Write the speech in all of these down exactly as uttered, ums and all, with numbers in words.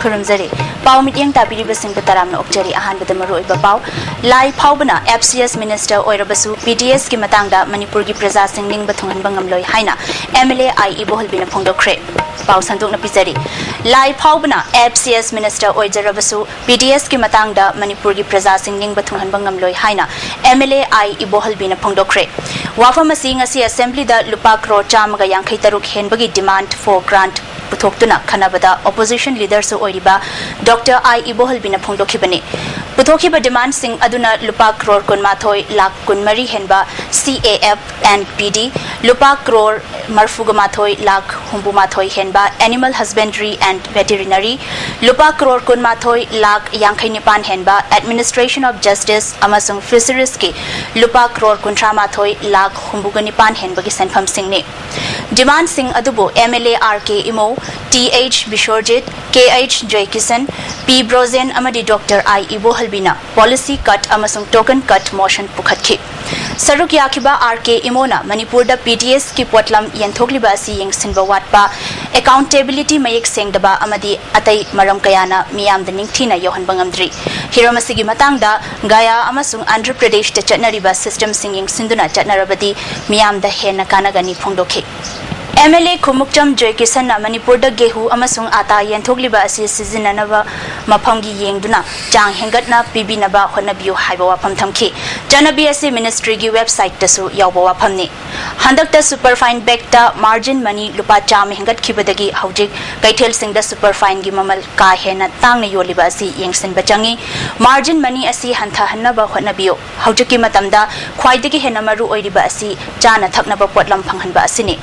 ꯈꯨꯔꯨꯝꯖꯔꯤ꯫ ꯄꯥꯎ ꯃꯤꯠꯌꯦꯡ ꯇꯥꯕꯤꯔꯤꯕꯁꯤꯡꯕꯨ ꯇꯔꯥꯝꯅ ꯑꯣꯛꯆꯔꯤ꯫ ꯑꯍꯥꯟꯕꯗ ꯃꯔꯨꯑꯣꯏꯕ ꯄꯥꯎ꯫ ꯂꯥꯏ ꯐꯥꯎꯕꯅ F C S minister ꯑꯣꯏꯔꯕꯁꯨ P D S ꯀꯤ ꯃꯇꯥꯡꯗ ꯃꯅꯤꯄꯨꯔꯒꯤ ꯄ꯭ꯔꯖꯥꯁꯤꯡ ꯅꯤꯡꯕ ꯊꯨꯡꯍꯟꯕ ꯉꯝꯂꯣꯏ ꯍꯥꯏꯅ M L A I ꯏꯕꯣꯍꯜꯕꯤꯅ ꯐꯣꯡꯗꯣꯛꯈ꯭ꯔꯦ꯫ ꯄꯥꯎ ꯁꯟꯗꯣꯛꯅ ꯄꯤꯖꯔꯤ꯫ ꯂꯥꯏ ꯐꯥꯎꯕꯅ F C S minister ꯑꯣꯏꯖꯔꯕꯁꯨ P D S ꯀꯤ ꯃꯇꯥꯡꯗ ꯃꯅꯤꯄꯨꯔꯒꯤ ꯄ꯭ꯔꯖꯥꯁꯤꯡ ꯅꯤꯡꯕ ꯊꯨꯡꯍꯟꯕ ꯉꯝꯂꯣꯏ ꯍꯥꯏꯅ M L A I ꯏꯕꯣꯍꯜꯕꯤꯅ ꯐꯣꯡꯗꯣꯛꯈ꯭ꯔꯦ꯫ ꯋꯥꯐꯝ ꯑꯁꯤ ꯉꯁꯤ assembly ꯗ ꯂꯨꯄꯥ ꯀ꯭ꯔꯣꯔ ꯆꯥꯝꯃꯒ ꯌꯥꯡꯈꯩ ꯇꯔꯨꯛ ꯍꯦꯟꯕꯒꯤ demand for grant ꯄꯨꯊꯣꯛꯇꯨꯅ ꯈꯟꯅꯕꯗ opposition leader ꯁꯨ ꯑꯣꯏꯔꯤꯕ Doctor I ꯏꯕꯣꯍꯜꯕꯤꯅ ꯐꯣꯡꯗꯣꯛꯈꯤꯕꯅꯤ꯫ ꯄꯨꯊꯣꯛꯈꯤꯕ demand ꯁꯤꯡ ꯑꯗꯨꯅ ꯂꯨꯄꯥ ꯀ꯭ꯔꯣꯔ ꯀꯨꯟꯃꯥꯊꯣꯏ ꯂꯥꯈ ꯀꯨꯟꯃꯔꯤ ꯍꯦꯟꯕ C A F and P D, ꯂꯨꯄꯥ ꯀ꯭ꯔꯣꯔ ꯃꯔꯐꯨꯒ ꯃꯥꯊꯣꯏ ꯂꯥꯈ ꯍꯨꯝꯐꯨ ꯃꯥꯊꯣꯏ ꯍꯦꯟꯕ Animal Husbandry and Veterinary, ꯂꯨꯄꯥ ꯀ꯭ꯔꯣꯔ ꯀꯨꯟꯃꯥꯊꯣꯏ ꯂꯥꯈ ꯌꯥꯡꯈꯩ ꯅꯤꯄꯥꯟ ꯍꯦꯟꯕ Administration of Justice ꯑꯃꯁꯨꯡ Fisheries ꯀꯤ ꯂꯨꯄꯥ ꯀ꯭ꯔꯣꯔ ꯀꯨꯟꯊ꯭ꯔꯥ ꯃꯥꯊꯣꯏ ꯂꯥꯈ ꯍꯨꯝꯐꯨꯒ ꯅꯤꯄꯥꯟ ꯍꯦꯟꯕꯒꯤ ꯁꯦꯟꯐꯝꯁꯤꯡꯅꯤ꯫ Demand ꯁꯤꯡ ꯑꯗꯨꯕꯨ M L A R K Imo, T H ꯕꯤꯁ꯭ꯋꯔꯖꯤꯠ, K H Joykishan, P Brojen ꯑꯃꯗꯤ Doctor I ꯏꯕꯣꯍꯜꯕꯤꯅ policy cut ꯑꯃꯁꯨꯡ token cut motion ꯄꯨꯈꯠꯈꯤ꯫ ꯁꯔꯨꯛ ꯌꯥꯈꯤꯕ R K ꯏꯃꯣꯅ ꯃꯅꯤꯄꯨꯔꯗ P D S ꯀꯤ ꯄꯣꯠꯂꯝ ꯌꯦꯟꯊꯣꯛꯂꯤꯕ ꯑꯁꯤ ꯌꯦꯡꯁꯤꯟꯕ ꯋꯥꯠꯄ, accountability ꯃꯌꯦꯛ ꯁꯦꯡꯗꯕ ꯑꯃꯗꯤ ꯑꯇꯩ ꯃꯔꯝ ꯀꯌꯥꯅ ꯃꯤꯌꯥꯝꯗ ꯅꯤꯡꯊꯤꯅ ꯌꯧꯍꯟꯕ ꯉꯝꯗ꯭ꯔꯤ꯫ ꯍꯤꯔꯝ ꯑꯁꯤꯒꯤ ꯃꯇꯥꯡꯗ ꯒꯌꯥ ꯑꯃꯁꯨꯡ ꯑꯟꯙ꯭ꯔ ꯄ꯭ꯔꯗꯦꯁꯇ ꯆꯠꯅꯔꯤꯕ system ꯁꯤꯡ ꯌꯦꯡꯁꯤꯟꯗꯨꯅ ꯆꯠꯅꯔꯕꯗꯤ ꯃꯤꯌꯥꯝꯗ ꯍꯦꯟꯅ ꯀꯥꯟꯅꯒꯅꯤ ꯐꯣꯡꯗꯣꯛꯈꯤ꯫ M L A ꯈꯨꯃꯨꯛꯆꯝ ꯖꯣꯏꯀꯤꯁꯟꯅ ꯃꯅꯤꯄꯨꯔꯗ ꯒꯦꯍꯨ ꯑꯃꯁꯨꯡ ꯑꯥꯇꯥ ꯌꯦꯟꯊꯣꯛꯂꯤꯕ ꯑꯁꯤ ꯁꯤꯖꯤꯟꯅꯅꯕ ꯃꯐꯝꯒꯤ ꯌꯦꯡꯗꯨꯅ ꯆꯥꯡ ꯍꯦꯟꯒꯠꯅ ꯄꯤꯕꯤꯅꯕ ꯍꯣꯠꯅꯕꯤꯌꯨ ꯍꯥꯏꯕ ꯋꯥꯐꯝ ꯊꯝꯈꯤ꯫ ꯆꯠꯅꯕꯤ ꯑꯁꯤ ministry ꯒꯤ website ꯇꯁꯨ ꯌꯥꯎꯕ ꯋꯥꯐꯝꯅꯤ꯫ ꯍꯟꯗꯛꯇ superfine bag ꯇ margin money ꯂꯨꯄꯥ ꯆꯥꯝꯃ ꯍꯦꯟꯒꯠꯈꯤꯕꯗꯒꯤ ꯍꯧꯖꯤꯛ ꯀꯩꯊꯦꯜꯁꯤꯡꯗ superfine ꯒꯤ ꯃꯃꯜ ꯀꯥ ꯍꯦꯟꯅ ꯇꯥꯡꯅ ꯌꯣꯜꯂꯤꯕ ꯑꯁꯤ ꯌꯦꯡꯁꯤꯟꯕ ꯆꯪꯏ꯫ Margin money ꯑꯁꯤ ꯍꯟꯊꯍꯟꯅꯕ ꯍꯣꯠꯅꯕꯤꯌꯨ꯫ ꯍꯧꯖꯤꯛꯀꯤ ꯃꯇꯝꯗ ꯈ꯭ꯋꯥꯏꯗꯒꯤ ꯍꯦꯟꯅ ꯃꯔꯨ ꯑꯣꯏꯔꯤꯕ ꯑꯁꯤ ꯆꯥꯅ ꯊꯛꯅꯕ ꯄꯣꯠꯂꯝ ꯐꯪꯍꯟꯕ ꯑꯁꯤꯅꯤ꯫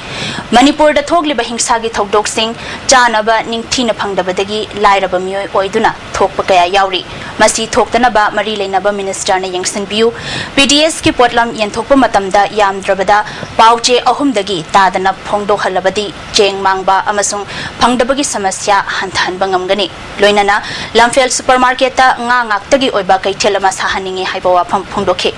ꯃꯅꯤꯄꯨꯔꯗ ꯊꯣꯛꯂꯤꯕ ꯍꯤꯡꯁꯥꯒꯤ ꯊꯧꯗꯣꯛꯁꯤꯡ ꯆꯥꯅꯕ ꯅꯤꯡꯊꯤꯅ ꯐꯪꯗꯕꯗꯒꯤ ꯂꯥꯏꯔꯕ ꯃꯤꯑꯣꯏ ꯑꯣꯏꯗꯨꯅ ꯊꯣꯛꯄ ꯀꯌꯥ ꯌꯥꯎꯔꯤ꯫ ꯃꯁꯤ ꯊꯣꯛꯇꯅꯕ ꯃꯔꯤ ꯂꯩꯅꯕ minister ꯅ ꯌꯦꯡꯁꯤꯟꯕꯤꯌꯨ꯫ P D S ꯀꯤ ꯄꯣꯠꯂꯝ ꯌꯦꯟꯊꯣꯛꯄ ꯃꯇꯝꯗ ꯌꯥꯝꯗ꯭ꯔꯕꯗ ꯄꯥꯎ ꯆꯦ ꯑꯍꯨꯝꯗꯒꯤ ꯇꯥꯗꯅ ꯐꯣꯡꯗꯣꯛꯍꯜꯂꯕꯗꯤ ꯆꯦꯡ ꯃꯥꯡꯕ ꯑꯃꯁꯨꯡ ꯐꯪꯗꯕꯒꯤ ꯁꯃꯁ꯭ꯌꯥ ꯍꯟꯊꯍꯟꯕ ꯉꯝꯒꯅꯤ꯫ ꯂꯣꯏꯅꯅ ꯂꯝꯐꯦꯜ supermarket ꯇ ꯉꯥ ꯉꯥꯛꯇꯒꯤ ꯑꯣꯏꯕ ꯀꯩꯊꯦꯜ ꯑꯃ ꯁꯥꯍꯟꯅꯤꯡꯏ ꯍꯥꯏꯕ ꯋꯥꯐꯝ ꯐꯣꯡꯗꯣꯛꯈꯤ꯫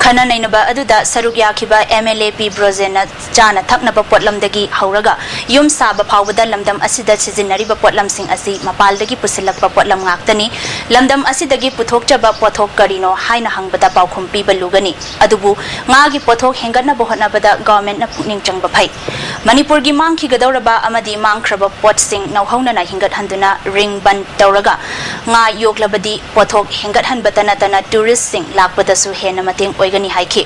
ꯈꯟꯅ ꯅꯩꯅꯕ ꯑꯗꯨꯗ ꯁꯔꯨꯛ ꯌꯥꯈꯤꯕ MLA ꯄꯤ ꯕ꯭ꯔꯣꯖꯦꯟꯅ ꯆꯥꯅ ꯊꯛꯅꯕ ꯄꯣꯠꯂꯝꯗꯒꯤ ꯍꯧꯔꯒ ꯌꯨꯝ ꯁꯥꯕ ꯐꯥꯎꯕꯗ ꯂꯝꯗꯝ ꯑꯁꯤꯗ ꯁꯤꯖꯤꯟꯅꯔꯤꯕ ꯄꯣꯠꯂꯝꯁꯤꯡ ꯑꯁꯤ ꯃꯄꯥꯜꯗꯒꯤ ꯄꯨꯁꯤꯜꯂꯛꯄ ꯄꯣꯠꯂꯝ ꯉꯥꯛꯇꯅꯤ꯫ ꯂꯝꯗꯝ ꯑꯁꯤꯗꯒꯤ ꯄꯨꯊꯣꯛꯆꯕ ꯄꯣꯠꯊꯣꯛ ꯀꯔꯤꯅꯣ ꯍꯥꯏꯅ ꯍꯪꯕꯗ ꯄꯥꯎꯈꯨꯝ ꯄꯤꯕ ꯂꯨꯒꯅꯤ꯫ ꯑꯗꯨꯕꯨ ꯉꯥꯒꯤ ꯄꯣꯠꯊꯣꯛ ꯍꯦꯟꯒꯠꯅꯕ ꯍꯣꯠꯅꯕꯗ ꯒꯚꯔꯟꯃꯦꯟꯠꯅ ꯄꯨꯛꯅꯤꯡ ꯆꯪꯕ ꯐꯩ꯫ ꯃꯅꯤꯄꯨꯔꯒꯤ ꯃꯥꯡꯈꯤꯒꯗꯧꯔꯕ ꯑꯃꯗꯤ ꯃꯥꯡꯈ꯭ꯔꯕ ꯄꯣꯠꯁꯤꯡ ꯅꯧꯍꯧꯅꯅ ꯍꯤꯡꯒꯠꯍꯟꯗꯨꯅ ring ꯕꯟ ꯇꯧꯔꯒ ꯉꯥ ꯌꯣꯛꯂꯕꯗꯤ ꯄꯣꯠꯊꯣꯛ ꯍꯦꯟꯒꯠꯍꯟꯕꯇ ꯅꯠꯇꯅ ꯇꯨꯔꯤꯁꯁꯤꯡ ꯂꯥꯛꯄꯗꯁꯨ ꯍꯦꯟꯅ ꯃꯇꯦꯡ ꯑꯣꯏꯒꯅꯤ ꯍꯥꯏꯈꯤ꯫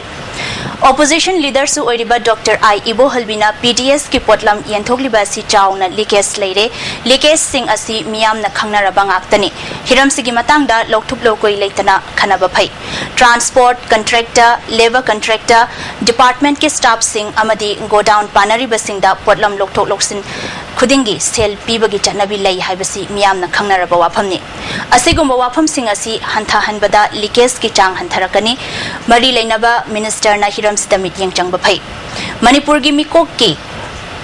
ꯑꯣꯄꯣꯖꯤꯁꯟ ꯂꯤꯗꯔꯁꯨ ꯑꯣꯏꯔꯤꯕ ꯗꯣꯛꯇꯔ ꯑꯥꯏ ꯏꯕꯣꯍꯜꯕꯤꯅ PDSꯀꯤ ꯄꯣꯠꯂꯝ ꯌꯦꯟꯊꯣꯛꯂꯤꯕ ꯑꯁꯤ ꯆꯥꯎꯅ ꯂꯤꯀꯦꯖ ꯂꯩꯔꯦ꯫ ꯂꯤꯀꯦꯖꯁꯤꯡ ꯑꯁꯤ ꯃꯤꯌꯥꯝꯅ ꯈꯪꯅꯔꯕ ꯉꯥꯛꯇꯅꯤ꯫ ꯍꯤꯔꯝꯁꯤꯒꯤ ꯃꯇꯥꯡꯗ ꯂꯧꯊꯣꯛ ꯂꯧꯀꯣꯏ ꯂꯩꯇꯅ ꯈꯟꯅꯕ ꯐꯩ꯫ ꯇ꯭ꯔꯥꯟꯁꯄꯣꯔꯠ ꯀꯟꯇ꯭ꯔꯦꯛꯇꯔ, ꯂꯦꯕꯔ ꯀꯟꯇ꯭ꯔꯦꯛꯇꯔ, ꯗꯤꯄꯥꯔꯠꯃꯦꯟꯠꯀꯤ ꯁ꯭ꯇꯥꯐꯁꯤꯡ ꯑꯃꯗꯤ ꯒꯣꯗꯥꯎꯟ ꯄꯥꯅꯔꯤꯕꯁꯤꯡꯗ ꯄꯣꯠꯂꯝ ꯂꯧꯊꯣꯛ ꯂꯧꯁꯤꯟ ꯈꯨꯗꯤꯡꯒꯤ ꯁꯦꯜ ꯄꯤꯕꯒꯤ ꯆꯠꯅꯕꯤ ꯂꯩ ꯍꯥꯏꯕꯁꯤ ꯃꯤꯌꯥꯝꯅ ꯈꯪꯅꯔꯕ ꯋꯥꯐꯝꯅꯤ꯫ ꯑꯁꯤꯒꯨꯝꯕ ꯋꯥꯐꯝꯁꯤꯡ ꯑꯁꯤ ꯍꯟꯊꯍꯟꯕꯗ ꯂꯤꯀꯦꯖꯀꯤ ꯆꯥꯡ ꯍꯟꯊꯔꯛꯀꯅꯤ꯫ ꯃꯔꯤ ꯂꯩꯅꯕ ꯃꯤꯅꯤꯁꯇꯔꯅ ꯍꯤꯔꯝꯁꯤꯗ ꯃꯤꯠꯌꯦꯡ ꯆꯪꯕ ꯐꯩ꯫ ꯃꯅꯤꯄꯨꯔꯒꯤ ꯃꯤꯀꯣꯛꯀꯤ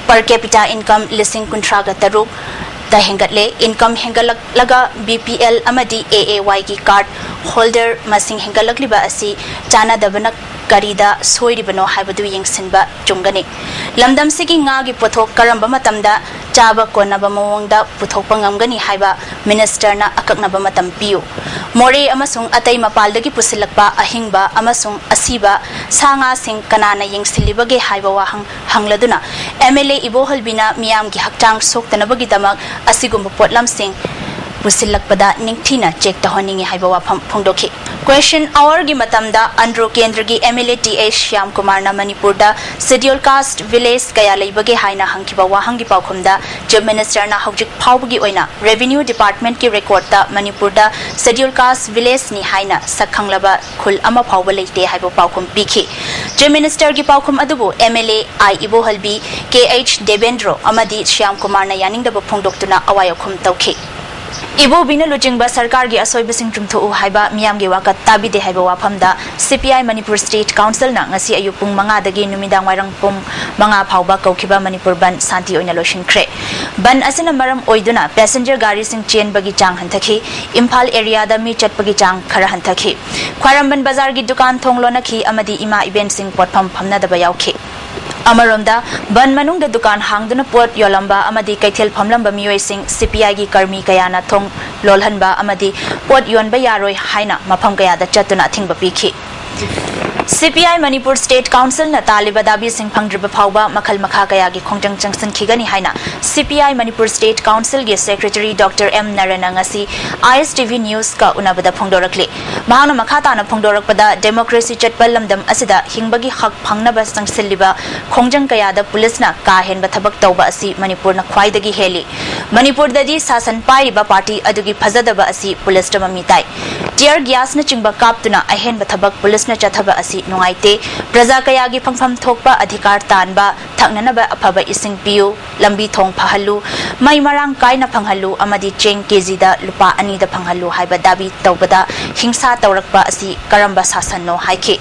per capita income ꯂꯤꯁꯤꯡ ꯀꯨꯟꯊ꯭ꯔꯥꯒ ꯇꯔꯨꯛꯇ ꯍꯦꯟꯒꯠꯂꯦ꯫ Income ꯍꯦꯟꯒꯠꯂꯛꯂꯒ BPL ꯑꯃꯗꯤ AAYꯒꯤ card holder ꯃꯁꯤꯡ ꯍꯦꯟꯒꯠꯂꯛꯂꯤꯕ ꯑꯁꯤ ꯆꯥꯟꯅꯗꯕꯅ ꯀꯔꯤꯗ ꯁꯣꯏꯔꯤꯕꯅꯣ ꯍꯥꯏꯕꯗꯨ ꯌꯦꯡꯁꯤꯟꯕ ꯆꯨꯝꯒꯅꯤ꯫ ꯂꯝꯗꯝꯁꯤꯒꯤ ꯉꯥꯒꯤ ꯄꯣꯠꯊꯣꯛ ꯀꯔꯝꯕ ꯃꯇꯝꯗ ꯆꯥꯕ ꯀꯣꯟꯅꯕ ꯃꯑꯣꯡꯗ ꯄꯨꯊꯣꯛꯄ ꯉꯝꯒꯅꯤ ꯍꯥꯏꯕ ꯃꯤꯅꯤꯁꯇꯔꯅ ꯑꯀꯛꯅꯕ ꯃꯇꯝ ꯄꯤꯌꯨ꯫ ꯃꯣꯔꯦ ꯑꯃꯁꯨꯡ ꯑꯇꯩ ꯃꯄꯥꯜꯗꯒꯤ ꯄꯨꯁꯤꯜꯂꯛꯄ ꯑꯍꯤꯡꯕ ꯑꯃꯁꯨꯡ ꯑꯁꯤꯕ ꯁꯥ ꯉꯥꯁꯤꯡ ꯀꯅꯥꯅ ꯌꯦꯡꯁꯤꯜꯂꯤꯕꯒꯦ ꯍꯥꯏꯕ ꯋꯥꯍꯪ ꯍꯪꯂꯗꯨꯅ MLA ꯏꯕꯣꯍꯜꯕꯤꯅ ꯃꯤꯌꯥꯝꯒꯤ ꯍꯛꯆꯥꯡ ꯁꯣꯛꯇꯅꯕꯒꯤꯗꯃꯛ ꯑꯁꯤꯒꯨꯝꯕ ꯄꯣꯠꯂꯝꯁꯤꯡ ꯄꯨꯁꯤꯜꯂꯛꯄꯗ ꯅꯤꯡꯊꯤꯅ ꯆꯦꯛ ꯇꯧꯍꯟꯅꯤꯡꯏ ꯍꯥꯏꯕ ꯋꯥꯐꯝ ꯐꯣꯡꯗꯣꯛꯈꯤ꯫ Question hourꯒꯤ ꯃꯇꯝꯗ ꯑꯟꯗ꯭ꯔꯣ ꯀꯦꯟꯗ꯭ꯔꯒꯤ MLA TA ꯁ꯭ꯌꯥꯝ ꯀꯨꯃꯥꯔꯅ ꯃꯅꯤꯄꯨꯔꯗ Scheduled Caste village ꯀꯌꯥ ꯂꯩꯕꯒꯦ ꯍꯥꯏꯅ ꯍꯪꯈꯤꯕ ꯋꯥꯍꯪꯒꯤ ꯄꯥꯎꯈꯨꯝꯗ Chief Ministerꯅ ꯍꯧꯖꯤꯛ ꯐꯥꯎꯕꯒꯤ ꯑꯣꯏꯅ Revenue Departmentꯀꯤ recordꯇ ꯃꯅꯤꯄꯨꯔꯗ Scheduled Caste villageꯅꯤ ꯍꯥꯏꯅ ꯁꯛ ꯈꯪꯂꯕ ꯈꯨꯜ ꯑꯃ ꯐꯥꯎꯕ ꯂꯩꯇꯦ ꯍꯥꯏꯕ ꯄꯥꯎꯈꯨꯝ ꯄꯤꯈꯤ꯫ Chief Ministerꯒꯤ ꯄꯥꯎꯈꯨꯝ ꯑꯗꯨꯕꯨ MLA ꯑꯥꯏ ꯏꯕꯣꯍꯜꯕꯤ, KH ꯗꯦꯕꯦꯟꯗ꯭ꯔꯣ ꯑꯃꯗꯤ ꯁ꯭ꯌꯥꯝ ꯀꯨꯃꯥꯔꯅ ꯌꯥꯅꯤꯡꯗꯕ ꯐꯣꯡꯗꯣꯛꯇꯨꯅ ꯑꯋꯥꯏ ꯑꯈꯨꯝ ꯇꯧꯈꯤ꯫ ꯏꯕꯣꯕꯤꯅ ꯂꯨꯆꯤꯡꯕ ꯁꯔꯀꯥꯔꯒꯤ ꯑꯁꯣꯏꯕꯁꯤꯡ ꯆꯨꯝꯊꯣꯛꯎ ꯍꯥꯏꯕ ꯃꯤꯌꯥꯝꯒꯤ ꯋꯥꯀꯠ ꯇꯥꯕꯤꯗꯦ ꯍꯥꯏꯕ ꯋꯥꯐꯝꯗ ꯁꯤꯄꯤꯑꯥꯏ ꯃꯅꯤꯄꯨꯔ ꯁ꯭ꯇꯦꯠ ꯀꯥꯎꯟꯁꯤꯜꯅ ꯉꯁꯤ ꯑꯌꯨꯛ ꯄꯨꯡ ꯃꯉꯥꯗꯒꯤ ꯅꯨꯃꯤꯗꯥꯡ ꯋꯥꯏꯔꯝ ꯄꯨꯡ ꯃꯉꯥ ꯐꯥꯎꯕ ꯀꯧꯈꯤꯕ ꯃꯅꯤꯄꯨꯔ ꯕꯟ ꯁꯥꯟꯇꯤ ꯑꯣꯏꯅ ꯂꯣꯏꯁꯤꯟꯈ꯭ꯔꯦ꯫ ꯕꯟ ꯑꯁꯤꯅ ꯃꯔꯝ ꯑꯣꯏꯗꯨꯅ ꯄꯦꯁꯦꯟꯖꯔ ꯒꯥꯔꯤꯁꯤꯡ ꯆꯦꯟꯕꯒꯤ ꯆꯥꯡ ꯍꯟꯊꯈꯤ, ꯏꯝꯐꯥꯜ ꯑꯦꯔꯤꯌꯥꯗ ꯃꯤ ꯆꯠꯄꯒꯤ ꯆꯥꯡ ꯈꯔ ꯍꯟꯊꯈꯤ꯫ ꯈ꯭ꯋꯥꯏꯔꯝꯕꯟ ꯕꯖꯥꯔꯒꯤ ꯗꯨꯀꯥꯟ ꯊꯣꯡ ꯂꯣꯟꯅꯈꯤ ꯑꯃꯗꯤ ꯏꯃꯥ ꯏꯕꯦꯟꯁꯤꯡ ꯄꯣꯠꯐꯝ ꯐꯝꯅꯗꯕ ꯌꯥꯎꯈꯤ꯫ ꯑꯃꯔꯣꯝꯗ, ꯕꯟ ꯃꯅꯨꯡꯗ ꯗꯨꯀꯥꯟ ꯍꯥꯡꯗꯨꯅ ꯄꯣꯠ ꯌꯣꯜꯂꯝꯕ ꯑꯃꯗꯤ ꯀꯩꯊꯦꯜ ꯐꯝꯂꯝꯕ ꯃꯤꯑꯣꯏꯁꯤꯡ ꯁꯤꯄꯤꯑꯥꯏꯒꯤ ꯀꯔꯃꯤ ꯀꯌꯥꯅ ꯊꯣꯡ ꯂꯣꯜꯍꯟꯕ ꯑꯃꯗꯤ ꯄꯣꯠ ꯌꯣꯟꯕ ꯌꯥꯔꯣꯏ ꯍꯥꯏꯅ ꯃꯐꯝ ꯀꯌꯥꯗ ꯆꯠꯇꯨꯅ ꯑꯊꯤꯡꯕ ꯄꯤꯈꯤ꯫ ꯁꯤꯄꯤꯑꯥꯏ ꯃꯅꯤꯄꯨꯔ ꯁ꯭ꯇꯦꯠ ꯀꯥꯎꯟꯁꯤꯜꯅ ꯇꯥꯜꯂꯤꯕ ꯗꯥꯕꯤꯁꯤꯡ ꯐꯪꯗ꯭ꯔꯤꯕ ꯐꯥꯎꯕ ꯃꯈꯜ ꯃꯈꯥ ꯀꯌꯥꯒꯤ ꯈꯣꯡꯖꯪ ꯆꯪꯁꯤꯟꯈꯤꯒꯅꯤ ꯍꯥꯏꯅ ꯁꯤꯄꯤꯑꯥꯏ ꯃꯅꯤꯄꯨꯔ ꯁ꯭ꯇꯦꯠ ꯀꯥꯎꯟꯁꯤꯜꯒꯤ ꯁꯦꯀ꯭ꯔꯦꯇꯔꯤ ꯗꯣꯛꯇꯔ ꯑꯦꯝ ꯅꯔꯦꯟꯅ ꯉꯁꯤ ꯑꯥꯏ ꯑꯦꯁ ꯇꯤ ꯚꯤ ꯅ꯭ꯌꯨꯁꯀ ꯎꯅꯕꯗ ꯐꯣꯡꯗꯣꯔꯛꯂꯤ꯫ ꯃꯍꯥꯛꯅ ꯃꯈꯥ ꯇꯥꯅ ꯐꯣꯡꯗꯣꯔꯛꯄꯗ, ꯗꯦꯃꯣꯀ꯭ꯔꯦꯁꯤ ꯆꯠꯄ ꯂꯝꯗꯝ ꯑꯁꯤꯗ ꯍꯤꯡꯕꯒꯤ ꯍꯛ ꯐꯪꯅꯕ ꯆꯪꯁꯤꯜꯂꯤꯕ ꯈꯣꯡꯖꯪ ꯀꯌꯥꯗ ꯄꯨꯂꯤꯁꯅ ꯀꯥ ꯍꯦꯟꯕ ꯊꯕꯛ ꯇꯧꯕ ꯑꯁꯤ ꯃꯅꯤꯄꯨꯔꯅ ꯈ꯭ꯋꯥꯏꯗꯒꯤ ꯍꯦꯜꯂꯤ꯫ ꯃꯅꯤꯄꯨꯔꯗꯗꯤ ꯁꯥꯁꯟ ꯄꯥꯏꯔꯤꯕ ꯄꯥꯔꯇꯤ ꯑꯗꯨꯒꯤ ꯐꯖꯗꯕ ꯑꯁꯤ ꯄꯨꯂꯤꯁꯇ ꯃꯃꯤ ꯇꯥꯏ꯫ ꯇꯤꯌꯔ ꯒ꯭ꯌꯥꯁꯅꯆꯤꯡꯕ ꯀꯥꯞꯇꯨꯅ ꯑꯍꯦꯟꯕ ꯊꯕꯛ ꯄꯨꯂꯤꯁꯅ ꯆꯠꯊꯕ ꯑꯁꯤ ꯅꯨꯡꯉꯥꯏꯇꯦ꯫ ꯄ꯭ꯔꯖꯥ ꯀꯌꯥꯒꯤ ꯐꯪꯐꯝ ꯊꯣꯛꯄ ꯑꯙꯤꯀꯥꯔ ꯇꯥꯟꯕ, ꯊꯛꯅꯅꯕ ꯑꯐꯕ ꯏꯁꯤꯡ ꯄꯤꯌꯨ, ꯂꯝꯕꯤ ꯊꯣꯡ ꯐꯍꯜꯂꯨ, ꯃꯩ ꯃꯔꯥꯡ ꯀꯥꯏꯅ ꯐꯪꯍꯜꯂꯨ ꯑꯃꯗꯤ ꯆꯦꯡ ꯀꯦꯖꯤꯗ ꯂꯨꯄꯥ ꯑꯅꯤꯗ ꯐꯪꯍꯜꯂꯨ ꯍꯥꯏꯕ ꯗꯥꯕꯤ ꯇꯧꯕꯗ ꯍꯤꯡꯁꯥ ꯇꯧꯔꯛꯄ ꯑꯁꯤ ꯀꯔꯝꯕ ꯁꯥꯁꯟꯅꯣ ꯍꯥꯏꯈꯤ꯫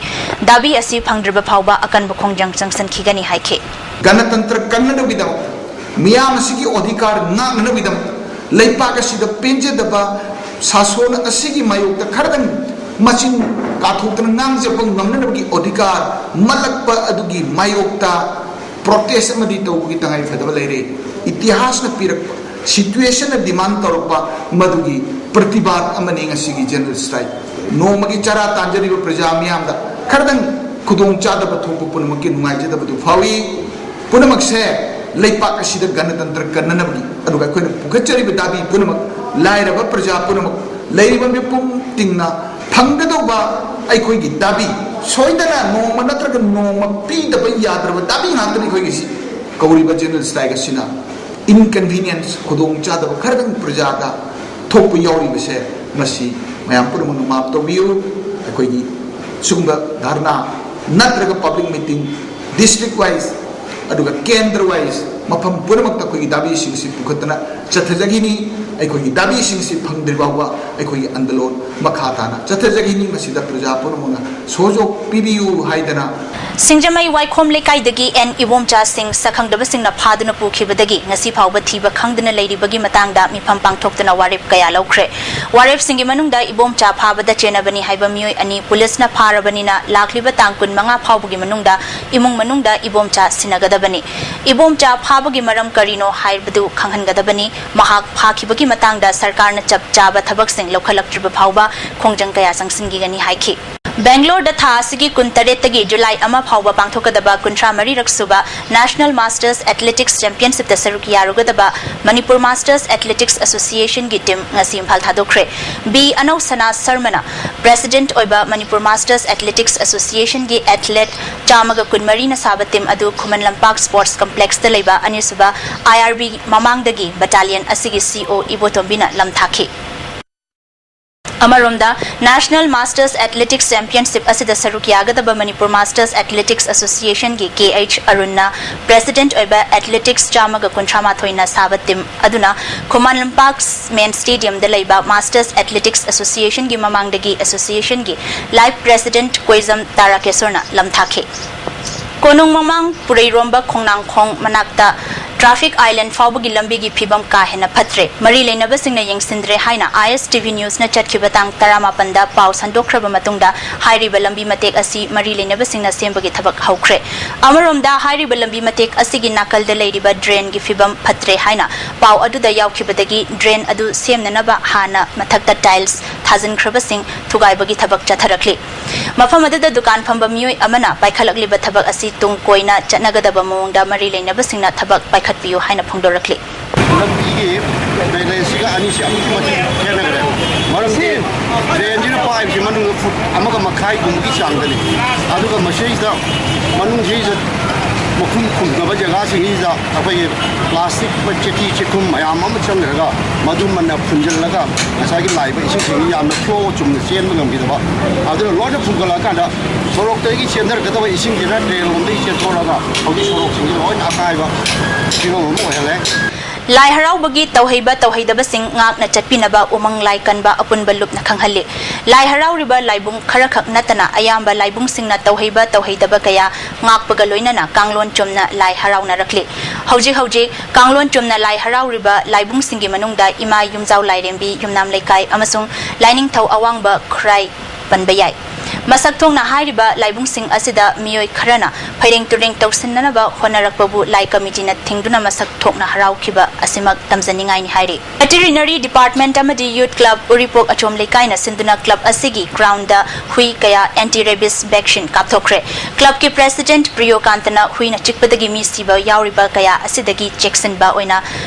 ꯗꯥꯕꯤ ꯑꯁꯤ ꯐꯪꯗ꯭ꯔꯤꯕ ꯐꯥꯎꯕ ꯑꯀꯟꯕ ꯈꯣꯡꯖꯪ ꯆꯪꯁꯤꯟꯈꯤꯒꯅꯤ ꯍꯥꯏꯈꯤ꯫ ꯒꯅꯇꯟꯇ꯭ꯔ ꯀꯟꯅꯅꯕꯒꯤꯗꯃꯛ, ꯃꯤꯌꯥꯝ ꯑꯁꯤꯒꯤ ꯑꯣꯙꯤꯀꯥꯔ ꯉꯥꯛꯅꯅꯕꯒꯤꯗꯃꯛ, ꯂꯩꯄꯥꯛ ꯑꯁꯤꯗ ꯄꯦꯟꯖꯗꯕ ꯁꯥꯁꯣꯟ ꯑꯁꯤꯒꯤ ꯃꯥꯌꯣꯛꯇ ꯈꯔꯗꯪ ꯃꯆꯤꯟ ꯀꯥꯊꯣꯛꯇꯅ ꯉꯥꯡꯖꯕ ꯉꯝꯅꯅꯕꯒꯤ ꯑꯣꯙꯤꯀꯥꯔ ꯃꯠꯂꯛꯄ ꯑꯗꯨꯒꯤ ꯃꯥꯌꯣꯛꯇ ꯄ꯭ꯔꯣꯇꯦꯁ ꯑꯃꯗꯤ ꯇꯧꯕꯒꯤ ꯇꯉꯥꯏꯐꯗꯕ ꯂꯩꯔꯦ꯫ ꯏꯇꯤꯍꯥꯁꯅ ꯄꯤꯔꯛꯄ, ꯁꯤꯆꯨꯋꯦꯁꯟꯅ ꯗꯤꯃꯥꯟ ꯇꯧꯔꯛꯄ ꯃꯗꯨꯒꯤ ꯄ꯭ꯔꯇꯤꯕꯥꯗ ꯑꯃꯅꯤ ꯉꯁꯤꯒꯤ ꯖꯦꯅꯔꯦꯜ ꯁ꯭ꯇ꯭ꯔꯥꯏꯛ꯫ ꯅꯣꯡꯃꯒꯤ ꯆꯔꯥ ꯇꯥꯟꯖꯔꯤꯕ ꯄ꯭ꯔꯖꯥ ꯃꯤꯌꯥꯝꯗ ꯈꯔꯗꯪ ꯈꯨꯗꯣꯡꯆꯥꯗꯕ ꯊꯣꯛꯄ ꯄꯨꯝꯅꯃꯛꯀꯤ ꯅꯨꯡꯉꯥꯏꯖꯗꯕꯗꯨ ꯐꯥꯎꯏ꯫ ꯄꯨꯝꯅꯃꯛꯁꯦ ꯂꯩꯄꯥꯛ ꯑꯁꯤꯗ ꯒꯅꯇꯟꯇ꯭ꯔ ꯀꯟꯅꯅꯕꯒꯤ, ꯑꯗꯨꯒ ꯑꯩꯈꯣꯏꯅ ꯄꯨꯈꯠꯆꯔꯤꯕ ꯗꯥꯕꯤ ꯄꯨꯝꯅꯃꯛ ꯂꯥꯏꯔꯕ ꯄ꯭ꯔꯖꯥ ꯄꯨꯝꯅꯃꯛ, ꯂꯩꯔꯤꯕ ꯃꯤꯄꯨꯝ ꯇꯤꯡꯅ ꯐꯪꯒꯗꯧꯕ ꯑꯩꯈꯣꯏꯒꯤ ꯗꯥꯕꯤ ꯁꯣꯏꯗꯅ ꯅꯣꯡꯃ ꯅꯠꯇ꯭ꯔꯒ ꯅꯣꯡꯃ ꯄꯤꯗꯕ ꯌꯥꯗ꯭ꯔꯕ ꯗꯥꯕꯤ ꯉꯥꯛꯇꯅꯤ ꯑꯩꯈꯣꯏꯒꯤꯁꯤ꯫ ꯀꯧꯔꯤꯕ ꯖꯦꯅꯔꯦꯜ ꯁ꯭ꯇ꯭ꯔꯥꯏꯛ ꯑꯁꯤꯅ ꯏꯟꯀꯟꯚꯤꯅꯤꯌꯦꯟꯁ, ꯈꯨꯗꯣꯡꯆꯥꯗꯕ ꯈꯔꯗꯪ ꯄ꯭ꯔꯖꯥꯗ ꯊꯣꯛꯄ ꯌꯥꯎꯔꯤꯕꯁꯦ, ꯃꯁꯤ ꯃꯌꯥꯝ ꯄꯨꯝꯅꯃꯛꯅ ꯃꯥꯞ ꯇꯧꯕꯤꯌꯨ꯫ ꯑꯩꯈꯣꯏꯒꯤ ꯁꯤꯒꯨꯝꯕ ꯙꯔꯅꯥ ꯅꯠꯇ꯭ꯔꯒ ꯄꯕ꯭ꯂꯤꯛ ꯃꯤꯇꯤꯡ, ꯗꯤꯁꯇ꯭ꯔꯤꯛ ꯋꯥꯏꯁ ꯑꯗꯨꯒ ꯀꯦꯟꯗ꯭ꯔ ꯋꯥꯏꯁ ꯃꯐꯝ ꯄꯨꯝꯅꯃꯛꯇ ꯑꯩꯈꯣꯏꯒꯤ ꯗꯥꯕꯤꯁꯤꯡꯁꯤ ꯄꯨꯈꯠꯇꯅ ꯆꯠꯊꯖꯈꯤꯅꯤ꯫ ꯑꯩꯈꯣꯏꯒꯤ ꯗꯥꯕꯤꯁꯤꯡꯁꯤ ꯐꯪꯗ꯭ꯔꯤ ꯐꯥꯎꯕ ꯑꯩꯈꯣꯏꯒꯤ ꯑꯟꯗꯂꯣꯟ ꯃꯈꯥ ꯇꯥꯅ ꯆꯠꯊꯖꯈꯤꯅꯤ꯫ ꯃꯁꯤꯗ ꯄ꯭ꯔꯖꯥ ꯄꯨꯝꯅꯃꯛꯅ ꯁꯍꯌꯣꯒ ꯄꯤꯕꯤꯌꯨ ꯍꯥꯏꯗꯅ ꯁꯤꯡꯖꯃꯩ ꯋꯥꯏꯈꯣꯝ ꯂꯩꯀꯥꯏꯗꯒꯤ ꯑꯦꯟ ꯏꯕꯣꯝꯆꯥ ꯁꯤꯡ ꯁꯛꯈꯪꯗꯕꯁꯤꯡꯅ ꯐꯥꯗꯨꯅ ꯄꯨꯈꯤꯕꯗꯒꯤ ꯉꯁꯤ ꯐꯥꯎꯕ ꯊꯤꯕ ꯈꯪꯗꯅ ꯂꯩꯔꯤꯕꯒꯤ ꯃꯇꯥꯡꯗ ꯃꯤꯐꯝ ꯄꯥꯡꯊꯣꯛꯇꯨꯅ ꯋꯥꯔꯦꯞ ꯀꯌꯥ ꯂꯧꯈ꯭ꯔꯦ꯫ ꯋꯥꯔꯦꯞꯁꯤꯡꯒꯤ ꯃꯅꯨꯡꯗ ꯏꯕꯣꯝꯆꯥ ꯐꯥꯕꯗ ꯆꯦꯟꯅꯕꯅꯤ ꯍꯥꯏꯕ ꯃꯤꯑꯣꯏ ꯑꯅꯤ ꯄꯨꯂꯤꯁꯅ ꯐꯥꯔꯕꯅꯤꯅ ꯂꯥꯛꯂꯤꯕ ꯇꯥꯡ ꯀꯨꯟꯃꯉꯥ ꯐꯥꯎꯕꯒꯤ ꯃꯅꯨꯡꯗ ꯏꯃꯨꯡ ꯃꯅꯨꯡꯗ ꯏꯕꯣꯝꯆꯥ ꯁꯤꯟꯅꯒꯗꯕꯅꯤ꯫ ꯏꯕꯣꯝꯆꯥ ꯐꯥꯕꯒꯤ ꯃꯔꯝ ꯀꯔꯤꯅꯣ ꯍꯥꯏꯕꯗꯨ ꯈꯪꯍꯟꯒꯗꯕꯅꯤ꯫ ꯃꯍꯥꯛ ꯐꯥꯈꯤꯕꯒꯤ ꯃꯇꯥꯡꯗ ꯁꯔꯀꯥꯔꯅ ꯆꯞ ꯆꯥꯕ ꯊꯕꯛꯁꯤꯡ ꯂꯧꯈꯠꯂꯛꯇ꯭ꯔꯤꯕ ꯐꯥꯎꯕ ꯈꯣꯡꯖꯪ ꯀꯌꯥ ꯆꯪꯁꯤꯟꯈꯤꯒꯅꯤ ꯍꯥꯏꯈꯤ꯫ ꯕꯦꯡꯒ꯭ꯂꯣꯔꯗ ꯊꯥ ꯑꯁꯤꯒꯤ ꯀꯨꯟꯇꯔꯦꯠꯇꯒꯤ ꯖꯨꯂꯥꯏ ꯑꯃ ꯐꯥꯎꯕ ꯄꯥꯡꯊꯣꯛꯀꯗꯕ ꯀꯨꯟꯊ꯭ꯔꯥ ꯃꯔꯤꯔꯛ ꯁꯨꯕ National Masters Athletics Championshipꯇ ꯁꯔꯨꯛ ꯌꯥꯔꯨꯒꯗꯕ Manipur Masters Athletics Associationꯒꯤ team ꯉꯁꯤ ꯏꯝꯐꯥꯜ ꯊꯥꯗꯣꯛꯈ꯭ꯔꯦ꯫ ꯕꯤ ꯑꯅꯧꯁꯅꯥ ꯁꯔꯃꯅ president ꯑꯣꯏꯕ Manipur Masters Athletics Associationꯒꯤ athlete ꯆꯥꯝꯃꯒ ꯀꯨꯟꯃꯔꯤꯅ ꯁꯥꯕ team ꯑꯗꯨ ꯈꯨꯃꯟ ꯂꯝꯄꯥꯛ Sports Complexꯇ ꯂꯩꯕ ꯑꯅꯤꯁꯨꯕ IRB ꯃꯃꯥꯡꯗꯒꯤ battalion ꯑꯁꯤꯒꯤ CO ꯏꯕꯣꯇꯣꯝꯕꯤꯅ ꯂꯝ ꯊꯥꯈꯤ꯫ ꯑꯃꯔꯣꯝꯗ, National Masters Athletics Championship ꯑꯁꯤꯗ ꯁꯔꯨꯛ ꯌꯥꯒꯗꯕ Manipur Masters Athletics Associationꯒꯤ ꯀꯦ ꯑꯩꯆ ꯑꯔꯨꯟꯅ president ꯑꯣꯏꯕ athletics ꯆꯥꯝꯃꯒ ꯀꯨꯟꯊ꯭ꯔꯥ ꯃꯥꯊꯣꯏꯅ ꯁꯥꯕ team ꯑꯗꯨꯅ ꯈꯨꯃꯟ ꯂꯝꯄꯥꯛ main stadiumꯗ ꯂꯩꯕ Masters Athletics Associationꯒꯤ ꯃꯃꯥꯡꯗꯒꯤ associationꯒꯤ life president ꯀꯣꯏꯖꯝ ꯇꯥꯔꯥꯀꯦꯁꯣꯔꯅ ꯂꯝ ꯊꯥꯈꯤ꯫ ꯀꯣꯅꯨꯡ ꯃꯃꯥꯡ ꯄꯨꯔꯩꯔꯣꯝꯕ ꯈꯣꯡꯅꯥꯡꯈꯣꯡ ꯃꯅꯥꯛꯇ traffic island ꯐꯥꯎꯕꯒꯤ ꯂꯝꯕꯤꯒꯤ ꯐꯤꯕꯝ ꯀꯥ ꯍꯦꯟꯅ ꯐꯠꯇ꯭ꯔꯦ꯫ ꯃꯔꯤ ꯂꯩꯅꯕꯁꯤꯡꯅ ꯌꯦꯡꯁꯤꯟꯗ꯭ꯔꯦ ꯍꯥꯏꯅ ISTV Newsꯅ ꯆꯠꯈꯤꯕ ꯇꯥꯡ ꯇꯔꯥꯃꯥꯄꯟꯗ ꯄꯥꯎ ꯁꯟꯗꯣꯛꯈ꯭ꯔꯕ ꯃꯇꯨꯡꯗ ꯍꯥꯏꯔꯤꯕ ꯂꯝꯕꯤ ꯃꯇꯦꯛ ꯑꯁꯤ ꯃꯔꯤ ꯂꯩꯅꯕꯁꯤꯡꯅ ꯁꯦꯝꯕꯒꯤ ꯊꯕꯛ ꯍꯧꯈ꯭ꯔꯦ꯫ ꯑꯃꯔꯣꯝꯗ ꯍꯥꯏꯔꯤꯕ ꯂꯝꯕꯤ ꯃꯇꯦꯛ ꯑꯁꯤꯒꯤ ꯅꯥꯀꯜꯗ ꯂꯩꯔꯤꯕ drainꯒꯤ ꯐꯤꯕꯝ ꯐꯠꯇ꯭ꯔꯦ ꯍꯥꯏꯅ ꯄꯥꯎ ꯑꯗꯨꯗ ꯌꯥꯎꯈꯤꯕꯗꯒꯤ drain ꯑꯗꯨ ꯁꯦꯝꯅꯅꯕ ꯍꯥꯟꯅ ꯃꯊꯛꯇ tiles ꯊꯥꯖꯤꯟꯈ꯭ꯔꯕꯁꯤꯡ ꯊꯨꯒꯥꯏꯕꯒꯤ ꯊꯕꯛ ꯆꯠꯊꯔꯛꯂꯤ꯫ ꯃꯐꯝ ꯑꯗꯨꯗ ꯗꯨꯀꯥꯟ ꯐꯝꯕ ꯃꯤꯑꯣꯏ ꯑꯃꯅ ꯄꯥꯏꯈꯠꯂꯛꯂꯤꯕ ꯊꯕꯛ ꯑꯁꯤ ꯇꯨꯡ ꯀꯣꯏꯅ ꯆꯠꯅꯒꯗꯕ ꯃꯑꯣꯡꯗ ꯃꯔꯤ ꯂꯩꯅꯕꯁꯤꯡꯅ ꯊꯕꯛ ꯄꯥꯏꯈꯠꯄꯤꯌꯨ ꯍꯥꯏꯅ ꯐꯣꯡꯗꯣꯔꯛꯂꯤ꯫ ꯂꯝꯕꯤꯒꯤ drainꯁꯤꯒ ꯑꯅꯤꯁꯤ ꯑꯗꯨꯛꯀꯤ ꯃꯇꯤꯛ ꯈꯦꯠꯅꯈ꯭ꯔꯦ꯫ ꯃꯔꯝꯗꯤ drainꯁꯤꯅ ꯄꯥꯏꯕꯁꯤ ꯃꯅꯨꯡꯗ ꯐꯨꯠ ꯑꯃꯒ ꯃꯈꯥꯏꯒꯨꯝꯕꯒꯤ ꯆꯥꯡꯗꯅꯤ꯫ ꯑꯗꯨꯒ ꯃꯁꯤꯗ ꯃꯅꯨꯡꯁꯤꯗ ꯃꯈꯨꯝ ꯈꯨꯝꯗꯕ ꯖꯒꯥꯁꯤꯡꯁꯤꯗ ꯑꯩꯈꯣꯏꯒꯤ ꯄ꯭ꯂꯥꯁꯇꯤꯛ, ꯆꯦꯊꯤ ꯆꯦꯈꯨꯝ ꯃꯌꯥꯝ ꯑꯃ ꯆꯪꯈ꯭ꯔꯒ ꯃꯗꯨꯃꯟꯅ ꯐꯨꯟꯖꯜꯂꯒ ꯉꯁꯥꯏꯒꯤ ꯂꯥꯛꯏꯕ ꯏꯁꯤꯡꯁꯤꯡꯁꯤ ꯌꯥꯝꯅ ꯐ꯭ꯂꯣ ꯆꯨꯝꯅ ꯆꯦꯟꯕ ꯉꯝꯈꯤꯗꯕ, ꯑꯗꯨꯅ ꯂꯣꯏꯅ ꯐꯨꯝꯒꯠꯂꯛꯑꯀꯥꯟꯗ ꯁꯣꯔꯣꯛꯇꯒꯤ ꯆꯦꯟꯊꯔꯛꯀꯗꯕ ꯏꯁꯤꯡꯁꯤꯅ ꯗ꯭ꯔꯦꯟ ꯂꯣꯝꯗꯒꯤ ꯆꯦꯟꯊꯣꯔꯛꯑꯒ ꯍꯧꯖꯤꯛ ꯁꯣꯔꯣꯛꯁꯤꯡꯁꯤ ꯂꯣꯏꯅ ꯑꯀꯥꯏꯕ ꯐꯤꯕꯝ ꯑꯃ ꯑꯣꯏꯍꯜꯂꯦ꯫ ꯂꯥꯏ ꯍꯔꯥꯎꯕꯒꯤ ꯇꯧꯍꯩꯕ ꯇꯧꯍꯩꯗꯕꯁꯤꯡ ꯉꯥꯛꯅ ꯆꯠꯄꯤꯅꯕ ꯎꯃꯪ ꯂꯥꯏ ꯀꯟꯕ ꯑꯄꯨꯟꯕ ꯂꯨꯞꯅ ꯈꯪꯍꯜꯂꯤ꯫ ꯂꯥꯏ ꯍꯔꯥꯎꯔꯤꯕ ꯂꯥꯏꯕꯨꯡ ꯈꯔꯈꯛ ꯅꯠꯇꯅ ꯑꯌꯥꯝꯕ ꯂꯥꯏꯕꯨꯡꯁꯤꯡꯅ ꯇꯧꯍꯩꯕ ꯇꯧꯍꯩꯗꯕ ꯀꯌꯥ ꯉꯥꯛꯄꯒ ꯂꯣꯏꯅꯅ ꯀꯥꯡꯂꯣꯟ ꯆꯨꯝꯅ ꯂꯥꯏ ꯍꯔꯥꯎꯅꯔꯛꯂꯤ꯫ ꯍꯧꯖꯤꯛ ꯍꯧꯖꯤꯛ ꯀꯥꯡꯂꯣꯟ ꯆꯨꯝꯅ ꯂꯥꯏ ꯍꯔꯥꯎꯔꯤꯕ ꯂꯥꯏꯕꯨꯡꯁꯤꯡꯒꯤ ꯃꯅꯨꯡꯗ ꯏꯃꯥ ꯌꯨꯝꯖꯥꯎ ꯂꯥꯏꯔꯦꯝꯕꯤ ꯌꯨꯝꯅꯥꯝ ꯂꯩꯀꯥꯏ ꯑꯃꯁꯨꯡ ꯂꯥꯏꯅꯤꯡꯊꯧ ꯑꯋꯥꯡꯕ ꯈꯨꯔꯥꯏ ꯄꯟꯕ ꯌꯥꯏ꯫ ꯃꯁꯛ ꯊꯣꯛꯅ ꯍꯥꯏꯔꯤꯕ ꯂꯥꯏꯕꯨꯡꯁꯤꯡ ꯑꯁꯤꯗ ꯃꯤꯑꯣꯏ ꯈꯔꯅ ꯐꯩꯔꯦꯡ ꯇꯨꯔꯦꯡ ꯇꯧꯁꯤꯟꯅꯅꯕ ꯍꯣꯠꯅꯔꯛꯄꯕꯨ ꯂꯥꯏ ꯀꯃꯤꯇꯤꯅ ꯊꯤꯡꯗꯨꯅ ꯃꯁꯛ ꯊꯣꯛꯅ ꯍꯔꯥꯎꯈꯤꯕ ꯑꯁꯤꯃꯛ ꯇꯝꯖꯅꯤꯡꯉꯥꯏꯅꯤ ꯍꯥꯏꯔꯤ꯫ ꯚꯦꯇꯤꯔꯤꯅꯔꯤ ꯗꯤꯄꯥꯔꯠꯃꯦꯟꯠ ꯑꯃꯗꯤ ꯌꯨꯊ ꯀ꯭ꯂꯕ ꯎꯔꯤꯄꯣꯛ ꯑꯆꯣꯝ ꯂꯩꯀꯥꯏꯅ ꯁꯤꯟꯗꯨꯅ ꯀ꯭ꯂꯕ ꯑꯁꯤꯒꯤ ꯒ꯭ꯔꯥꯎꯟꯗ ꯍꯨꯏ ꯀꯌꯥ ꯑꯦꯟꯇꯤ ꯔꯦꯕꯤꯁ ꯚꯦꯛꯁꯤꯟ ꯀꯥꯞꯊꯣꯛꯈ꯭ꯔꯦ꯫ ꯀ꯭ꯂꯕꯀꯤ ꯄ꯭ꯔꯦꯁꯤꯗꯦꯟꯠ ꯄ꯭ꯔꯤꯌꯣꯀꯥꯟꯇꯅ ꯍꯨꯏꯅ ꯆꯤꯛꯄꯗꯒꯤ ꯃꯤ ꯁꯤꯕ ꯌꯥꯎꯔꯤꯕ ꯀꯌꯥ ꯑꯁꯤꯗꯒꯤ ꯆꯦꯛꯁꯤꯟꯕ ꯑꯣꯏꯅ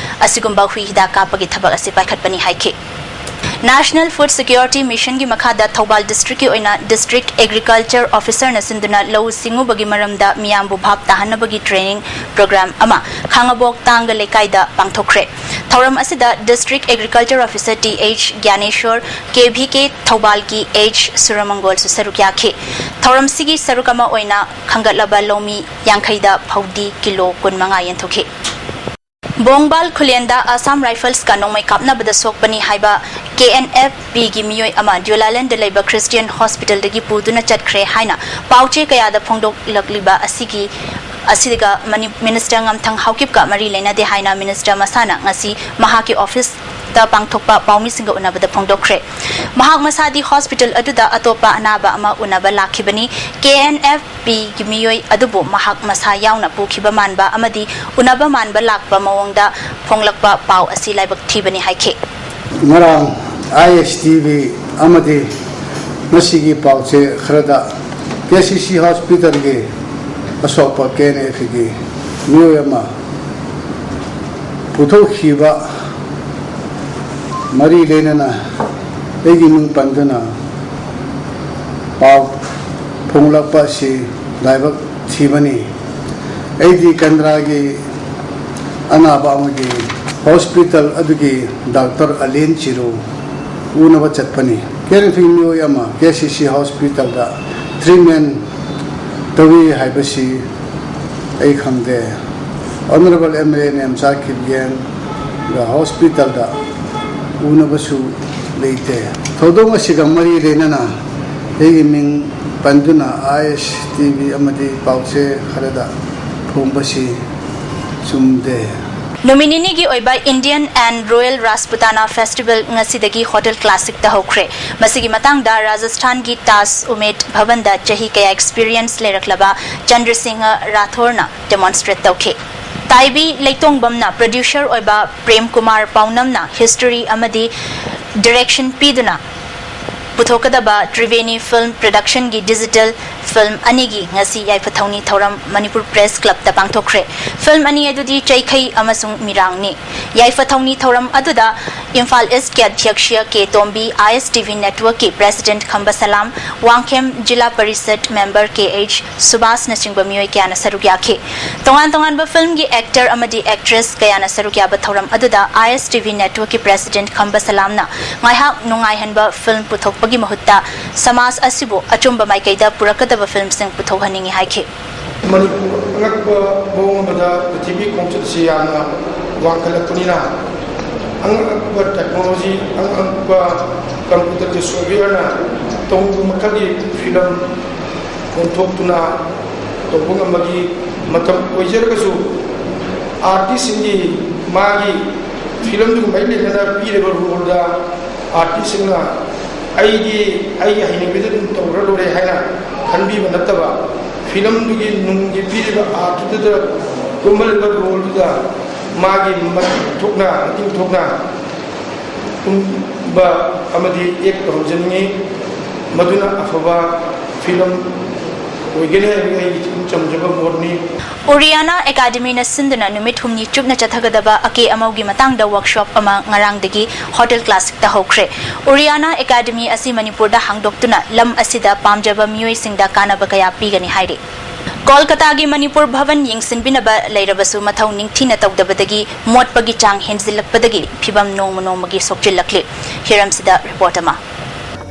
ꯑꯁꯤꯒꯨꯝꯕ ꯍꯨꯏ ꯍꯤꯗꯥꯛ ꯀꯥꯞꯄꯒꯤ ꯊꯕꯛ ꯑꯁꯤ ꯄꯥꯏꯈꯠꯄꯅꯤ ꯍꯥꯏꯈꯤ꯫ ꯅꯦꯁꯅꯦꯜ ꯐꯨꯗ ꯁꯦꯀ꯭ꯌꯨꯔꯤꯇꯤ ꯃꯤꯁꯟꯒꯤ ꯃꯈꯥꯗ ꯊꯧꯕꯥꯜ ꯗꯤꯁꯇ꯭ꯔꯤꯛꯀꯤ ꯑꯣꯏꯅ ꯗꯤꯁꯇ꯭ꯔꯤꯛ ꯑꯦꯒ꯭ꯔꯤꯀꯜꯆꯔ ꯑꯣꯐꯤꯁꯔꯅ ꯁꯤꯟꯗꯨꯅ ꯂꯧꯎ ꯁꯤꯡꯎꯕꯒꯤ ꯃꯔꯝꯗ ꯃꯤꯌꯥꯝꯕꯨ ꯚꯥꯞ ꯇꯥꯍꯟꯅꯕꯒꯤ ꯇ꯭ꯔꯦꯅꯤꯡ ꯄ꯭ꯔꯣꯒ꯭ꯔꯥꯝ ꯑꯃ ꯈꯥꯉꯕꯣꯛ ꯇꯥꯡꯒ ꯂꯩꯀꯥꯏꯗ ꯄꯥꯡꯊꯣꯛꯈ꯭ꯔꯦ꯫ ꯊꯧꯔꯝ ꯑꯁꯤꯗ district agriculture officer T H Gyaneshwar, K V K ꯊꯧꯕꯥꯜꯒꯤ ꯑꯩꯆ ꯁꯨꯔꯃꯪꯒꯣꯜꯁꯨ ꯁꯔꯨꯛ ꯌꯥꯈꯤ꯫ ꯊꯧꯔꯝꯁꯤꯒꯤ ꯁꯔꯨꯛ ꯑꯃ ꯑꯣꯏꯅ ꯈꯟꯒꯠꯂꯕ ꯂꯧꯃꯤ ꯌꯥꯡꯈꯩꯗ ꯐꯧꯗꯤ ꯀꯤꯂꯣ ꯀꯨꯟꯃꯉꯥ ꯌꯦꯟꯊꯣꯛꯈꯤ꯫ ꯕꯣꯡꯕꯥꯜ ꯈꯨꯂꯦꯟꯗ ꯑꯁꯥꯝ ꯔꯥꯏꯐꯜꯁꯀ ꯅꯣꯡꯃꯩ ꯀꯥꯞꯅꯕꯗ ꯁꯣꯛꯄꯅꯤ ꯍꯥꯏꯕ ꯀꯦ ꯑꯦꯟ ꯑꯦꯐ ꯄꯤꯒꯤ ꯃꯤꯑꯣꯏ ꯑꯃ ꯗ꯭ꯌꯨꯂꯥꯂꯦꯟꯗ ꯂꯩꯕ ꯈ꯭ꯔꯤꯁꯇꯤꯌꯟ ꯍꯣꯁꯄꯤꯇꯥꯜꯗꯒꯤ ꯄꯨꯗꯨꯅ ꯆꯠꯈ꯭ꯔꯦ ꯍꯥꯏꯅ ꯄꯥꯎꯆꯦ ꯀꯌꯥꯗ ꯐꯣꯡꯗꯣꯛꯂꯛꯂꯤꯕ ꯑꯁꯤꯒꯤ ꯑꯁꯤꯒ ꯃꯅꯤ-, ꯃꯤꯅꯤꯁꯇꯔ ꯉꯝꯊꯪ ꯍꯥꯎꯀꯤꯞꯀ ꯃꯔꯤ ꯂꯩꯅꯗꯦ ꯍꯥꯏꯅ ꯃꯤꯅꯤꯁꯇꯔ ꯃꯁꯥꯅ ꯉꯁꯤ ꯃꯍꯥꯛꯀꯤ ꯑꯣꯐꯤꯁꯇ ꯄꯥꯡꯊꯣꯛꯄ ꯄꯥꯎꯃꯤꯁꯤꯡꯒ ꯎꯅꯕꯗ ꯐꯣꯡꯗꯣꯛꯈ꯭ꯔꯦ꯫ ꯃꯍꯥꯛ ꯃꯁꯥꯗꯤ ꯍꯣꯁꯄꯤꯇꯥꯜ ꯑꯗꯨꯗ ꯑꯇꯣꯞꯄ ꯑꯅꯥꯕ ꯑꯃ ꯎꯅꯕ ꯂꯥꯛꯈꯤꯕꯅꯤ꯫ ꯀꯦ ꯑꯦꯟ ꯑꯦꯐ ꯄꯤꯒꯤ ꯃꯤꯑꯣꯏ ꯑꯗꯨꯕꯨ ꯃꯍꯥꯛ ꯃꯁꯥ ꯌꯥꯎꯅ ꯄꯨꯈꯤꯕ ꯃꯥꯟꯕ ꯑꯃꯗꯤ ꯎꯅꯕ ꯃꯥꯟꯕ ꯂꯥꯛꯄ ꯃꯑꯣꯡꯗ ꯐꯣꯡꯂꯛꯄ ꯄꯥꯎ ꯑꯁꯤ ꯂꯥꯏꯕꯛ ꯊꯤꯕꯅꯤ ꯍꯥꯏꯈꯤ꯫ ꯉꯔꯥꯡ ꯑꯥꯏ ꯑꯦꯁ ꯇꯤ ꯚꯤ ꯑꯃꯗꯤ ꯃꯁꯤꯒꯤ ꯄꯥꯎꯆꯦ ꯈꯔꯗ ꯀꯦ ꯁꯤ ꯁꯤ ꯍꯣꯁꯄꯤꯇꯥꯜꯒꯤ ꯑꯁꯣꯛꯄ ꯀꯦ ꯑꯦꯟ ꯑꯦꯐꯀꯤ ꯃꯤꯑꯣꯏ ꯑꯃ ꯄꯨꯊꯣꯛꯈꯤꯕ ꯃꯔꯤ ꯂꯩꯅꯅ ꯑꯩꯒꯤ ꯃꯤꯡ ꯄꯟꯗꯨꯅ ꯄꯥꯎ ꯐꯣꯡꯂꯛꯄ ꯑꯁꯤ ꯂꯥꯏꯕꯛ ꯊꯤꯕꯅꯤ꯫ ꯑꯩꯗꯤ ꯀꯦꯟꯗ꯭ꯔꯒꯤ ꯑꯅꯥꯕ ꯑꯃꯒꯤ ꯍꯣꯁꯄꯤꯇꯥꯜ ꯑꯗꯨꯒꯤ ꯗꯥꯛꯇꯔ ꯑꯂꯦꯟ ꯆꯤꯔꯨ ꯎꯅꯕ ꯆꯠꯄꯅꯤ꯫ ꯀꯦꯔꯤꯐꯤꯡ ꯃꯤꯑꯣꯏ ꯑꯃ ꯀꯦ ꯁꯤ ꯁꯤ ꯍꯣꯁꯄꯤꯇꯥꯜꯗ ꯇ꯭ꯔꯤꯠꯃꯦꯟ ꯇꯧꯏ ꯍꯥꯏꯕꯁꯤ ꯑꯩ ꯈꯪꯗꯦ꯫ Honourable M L A Nemcha ꯀꯤꯞꯒꯦꯟꯒ ꯍꯣꯁꯄꯤꯇꯥꯜꯗ ꯎꯅꯕꯁꯨ ꯂꯩꯇꯦ꯫ ꯊꯧꯗꯣꯛ ꯑꯁꯤꯒ ꯃꯔꯤ ꯂꯩꯅꯅ ꯑꯩꯒꯤ ꯃꯤꯡ ꯄꯟꯗꯨꯅ ꯑꯥꯏ ꯑꯦꯁ ꯇꯤ ꯚꯤ ꯑꯃꯗꯤ ꯄꯥꯎꯆꯦ ꯈꯔꯗ ꯐꯣꯡꯕꯁꯤ ꯆꯨꯝꯗꯦ꯫ ꯅꯨꯃꯤꯠ ꯅꯤꯅꯤꯒꯤ ꯑꯣꯏꯕ Indian and Royal Rajputana Festival ꯉꯁꯤꯗꯒꯤ ꯍꯣꯇꯦꯜ ꯀ꯭ꯂꯥꯁꯤꯛꯇ ꯍꯧꯈ꯭ꯔꯦ꯫ ꯃꯁꯤꯒꯤ ꯃꯇꯥꯡꯗ ꯔꯥꯖꯁꯊꯥꯟꯒꯤ ꯇꯥꯖ ꯎꯃꯦꯗ ꯚꯕꯟꯗ ꯆꯍꯤ ꯀꯌꯥ ꯑꯦꯛꯁꯄꯤꯔꯤꯌꯦꯟꯁ ꯂꯩꯔꯛꯂꯕ ꯆꯟꯗ꯭ꯔꯁꯤꯡꯍ ꯔꯥꯊꯣꯔꯅ ꯗꯦꯃꯣꯟꯁꯇ꯭ꯔꯦꯠ ꯇꯧꯈꯤ꯫ ꯇꯥꯏꯕꯤ ꯂꯩꯇꯣꯡꯕꯝꯅ ꯄ꯭ꯔꯣꯗ꯭ꯌꯨꯁꯔ ꯑꯣꯏꯕ ꯄ꯭ꯔꯦꯝ ꯀꯨꯃꯥꯔ ꯄꯥꯎꯅꯝꯅ ꯍꯤꯁꯇꯣꯔꯤ ꯑꯃꯗꯤ ꯗꯤꯔꯦꯛꯁꯟ ꯄꯤꯗꯨꯅ ꯄꯨꯊꯣꯛꯀꯗꯕ ꯇ꯭ꯔꯤꯕꯦꯅꯤ ꯐꯤꯜꯝ ꯄ꯭ꯔꯣꯗꯛꯁꯟꯒꯤ ꯗꯤꯖꯤꯇꯦꯜ ꯐꯤꯜꯝ ꯑꯅꯤꯒꯤ ꯉꯁꯤ ꯌꯥꯏꯐ ꯊꯧꯅꯤ ꯊꯧꯔꯝ ꯃꯅꯤꯄꯨꯔ ꯄ꯭ꯔꯦꯁ ꯀ꯭ꯂꯕꯇ ꯄꯥꯡꯊꯣꯛꯈ꯭ꯔꯦ꯫ ꯐꯤꯜꯝ ꯑꯅꯤ ꯑꯗꯨꯗꯤ ꯆꯩꯈꯩ ꯑꯃꯁꯨꯡ ꯃꯤꯔꯥꯡꯅꯤ꯫ ꯌꯥꯏꯐ ꯊꯧꯅꯤ ꯊꯧꯔꯝ ꯑꯗꯨꯗ ꯏꯝꯐꯥꯜ ꯏꯁꯀꯤ ꯑꯙ꯭ꯌꯛꯁ ꯀꯦ ꯇꯣꯝꯕꯤ, ꯑꯥꯏ ꯑꯦꯁ ꯇꯤ ꯚꯤ ꯅꯦꯠꯋꯔꯛꯀꯤ ꯄ꯭ꯔꯦꯁꯤꯗꯦꯟꯠ ꯈꯝꯕ ꯁꯂꯥꯝ, ꯋꯥꯡꯈꯦꯝ ꯖꯤꯂꯥ ꯄꯔꯤꯁꯗ ꯃꯦꯝꯕꯔ ꯀꯦ ꯑꯩꯆ ꯁꯨꯕꯥꯁꯅꯆꯤꯡꯕ ꯃꯤꯑꯣꯏ ꯀꯌꯥꯅ ꯁꯔꯨꯛ ꯌꯥꯈꯤ꯫ ꯇꯣꯉꯥꯟ ꯇꯣꯉꯥꯟꯕ ꯐꯤꯜꯝꯒꯤ ꯑꯦꯛꯇꯔ ꯑꯃꯗꯤ ꯑꯦꯛꯇ꯭ꯔꯦꯁ ꯀꯌꯥꯅ ꯁꯔꯨꯛ ꯌꯥꯕ ꯊꯧꯔꯝ ꯑꯗꯨꯗ ꯑꯥꯏ ꯑꯦꯁ ꯇꯤ ꯚꯤ ꯅꯦꯠꯋꯔꯛꯀꯤ ꯄ꯭ꯔꯦꯁꯤꯗꯦꯟꯠ ꯈꯝꯕ ꯁꯂꯥꯝꯅ ꯉꯥꯏꯍꯥꯛ ꯅꯨꯡꯉꯥꯏꯍꯟꯕ ꯐꯤꯜꯝ ꯄꯨꯊꯣꯛꯄꯒꯤ ꯃꯍꯨꯠꯇ ꯁꯃꯥꯖ ꯑꯁꯤꯕꯨ ꯑꯆꯨꯝꯕ ꯃꯥꯏꯀꯩꯗ ꯄꯨꯔꯛꯀꯗꯕ ꯐꯤꯜꯝꯁꯤꯡ ꯄꯨꯊꯣꯛꯍꯟꯅꯤꯡꯏ ꯍꯥꯏꯈꯤ꯫ ꯃꯅꯤꯄꯨꯔ ꯑꯉꯛꯄ ꯃꯑꯣꯡ ꯑꯃꯗ ꯄ꯭ꯔꯤꯊꯤꯕꯤ ꯈꯣꯡꯆꯠ ꯑꯁꯤ ꯌꯥꯝꯅ ꯋꯥꯡꯈꯠꯂꯛꯄꯅꯤꯅ, ꯑꯉꯛꯄ ꯇꯦꯛꯅꯣꯂꯣꯖꯤ, ꯑꯉꯛꯄ ꯀꯝꯄ꯭ꯌꯨꯇꯔꯒꯤ ꯁꯣꯐꯋꯦꯌꯔꯅ ꯇꯧꯕ ꯃꯈꯜꯒꯤ ꯐꯤꯂꯝ ꯑꯣꯟꯊꯣꯛꯇꯨꯅ ꯇꯧꯕ ꯉꯝꯕꯒꯤ ꯃꯇꯝ ꯑꯣꯏꯖꯔꯒꯁꯨ, ꯑꯥꯔꯇꯤꯁꯁꯤꯡꯒꯤ ꯃꯥꯒꯤ ꯐꯤꯂꯝꯗꯨꯒ ꯃꯔꯤ ꯂꯩꯅꯅ ꯄꯤꯔꯤꯕ ꯔꯣꯜꯗ ꯑꯥꯔꯇꯤꯁꯁꯤꯡꯅ ꯑꯩꯗꯤ ꯑꯩꯒꯤ ꯍꯩꯅꯕꯤꯗ ꯑꯗꯨꯝ ꯇꯧꯔ ꯂꯣꯏꯔꯦ ꯍꯥꯏꯅ ꯈꯟꯕꯤꯕ ꯅꯠꯇꯕ, ꯐꯤꯂꯝꯗꯨꯒꯤ ꯅꯨꯡꯒꯤ ꯄꯤꯔꯤꯕ ꯑꯥꯔꯠꯇꯨꯗ ꯀꯨꯝꯍꯜꯂꯤꯕ ꯔꯣꯜꯗꯨꯗ ꯃꯥꯒꯤ ꯃꯇꯤꯛ ꯊꯣꯛꯅ, ꯃꯇꯤꯛ ꯊꯣꯛꯅ ꯀꯨꯝꯕ ꯑꯃꯗꯤ ꯑꯦꯛ ꯇꯧꯍꯟꯖꯅꯤꯡꯉꯤ꯫ ꯃꯗꯨꯅ ꯑꯐꯕ ꯐꯤꯂꯝ ꯑꯣꯏꯒꯅꯤ ꯍꯥꯏꯕꯒꯤ ꯑꯩꯒꯤ ꯏꯆꯝ ꯆꯝꯖꯕ ꯃꯣꯠꯅꯤ꯫ ꯎꯔꯤꯌꯥꯅꯥ ꯑꯦꯀꯥꯗꯃꯤꯅ ꯁꯤꯟꯗꯨꯅ ꯅꯨꯃꯤꯠ ꯍꯨꯝꯅꯤ ꯆꯨꯞꯅ ꯆꯠꯊꯒꯗꯕ ꯑꯀꯦ ꯑꯃꯧꯒꯤ ꯃꯇꯥꯡꯗ ꯋꯥꯔꯛꯁꯣꯞ ꯑꯃ ꯉꯔꯥꯡꯗꯒꯤ ꯍꯣꯇꯦꯜ ꯀ꯭ꯂꯥꯁꯤꯛꯇ ꯍꯧꯈ꯭ꯔꯦ꯫ ꯎꯔꯤꯌꯥꯅꯥ ꯑꯦꯀꯥꯗꯃꯤ ꯑꯁꯤ ꯃꯅꯤꯄꯨꯔꯗ ꯍꯥꯡꯗꯣꯛꯇꯨꯅ ꯂꯝ ꯑꯁꯤꯗ ꯄꯥꯝꯖꯕ ꯃꯤꯑꯣꯏꯁꯤꯡꯗ ꯀꯥꯟꯅꯕ ꯀꯌꯥ ꯄꯤꯒꯅꯤ ꯍꯥꯏꯔꯤ꯫ ꯀꯣꯜꯀꯇꯥꯒꯤ ꯃꯅꯤꯄꯨꯔ ꯚꯕꯟ ꯌꯦꯡꯁꯤꯟꯕꯤꯅꯕ ꯂꯩꯔꯕꯁꯨ ꯃꯊꯧ ꯅꯤꯡꯊꯤꯅ ꯇꯧꯗꯕꯗꯒꯤ ꯃꯣꯠꯄꯒꯤ ꯆꯥꯡ ꯍꯦꯟꯖꯤꯜꯂꯛꯄꯗꯒꯤ ꯐꯤꯕꯝ ꯅꯣꯡꯃ ꯅꯣꯡꯃꯒꯤ ꯁꯣꯛꯆꯤꯜꯂꯛꯂꯤ꯫ ꯍꯤꯔꯝꯁꯤꯗ ꯔꯤꯄꯣꯔꯠ ꯑꯃ꯫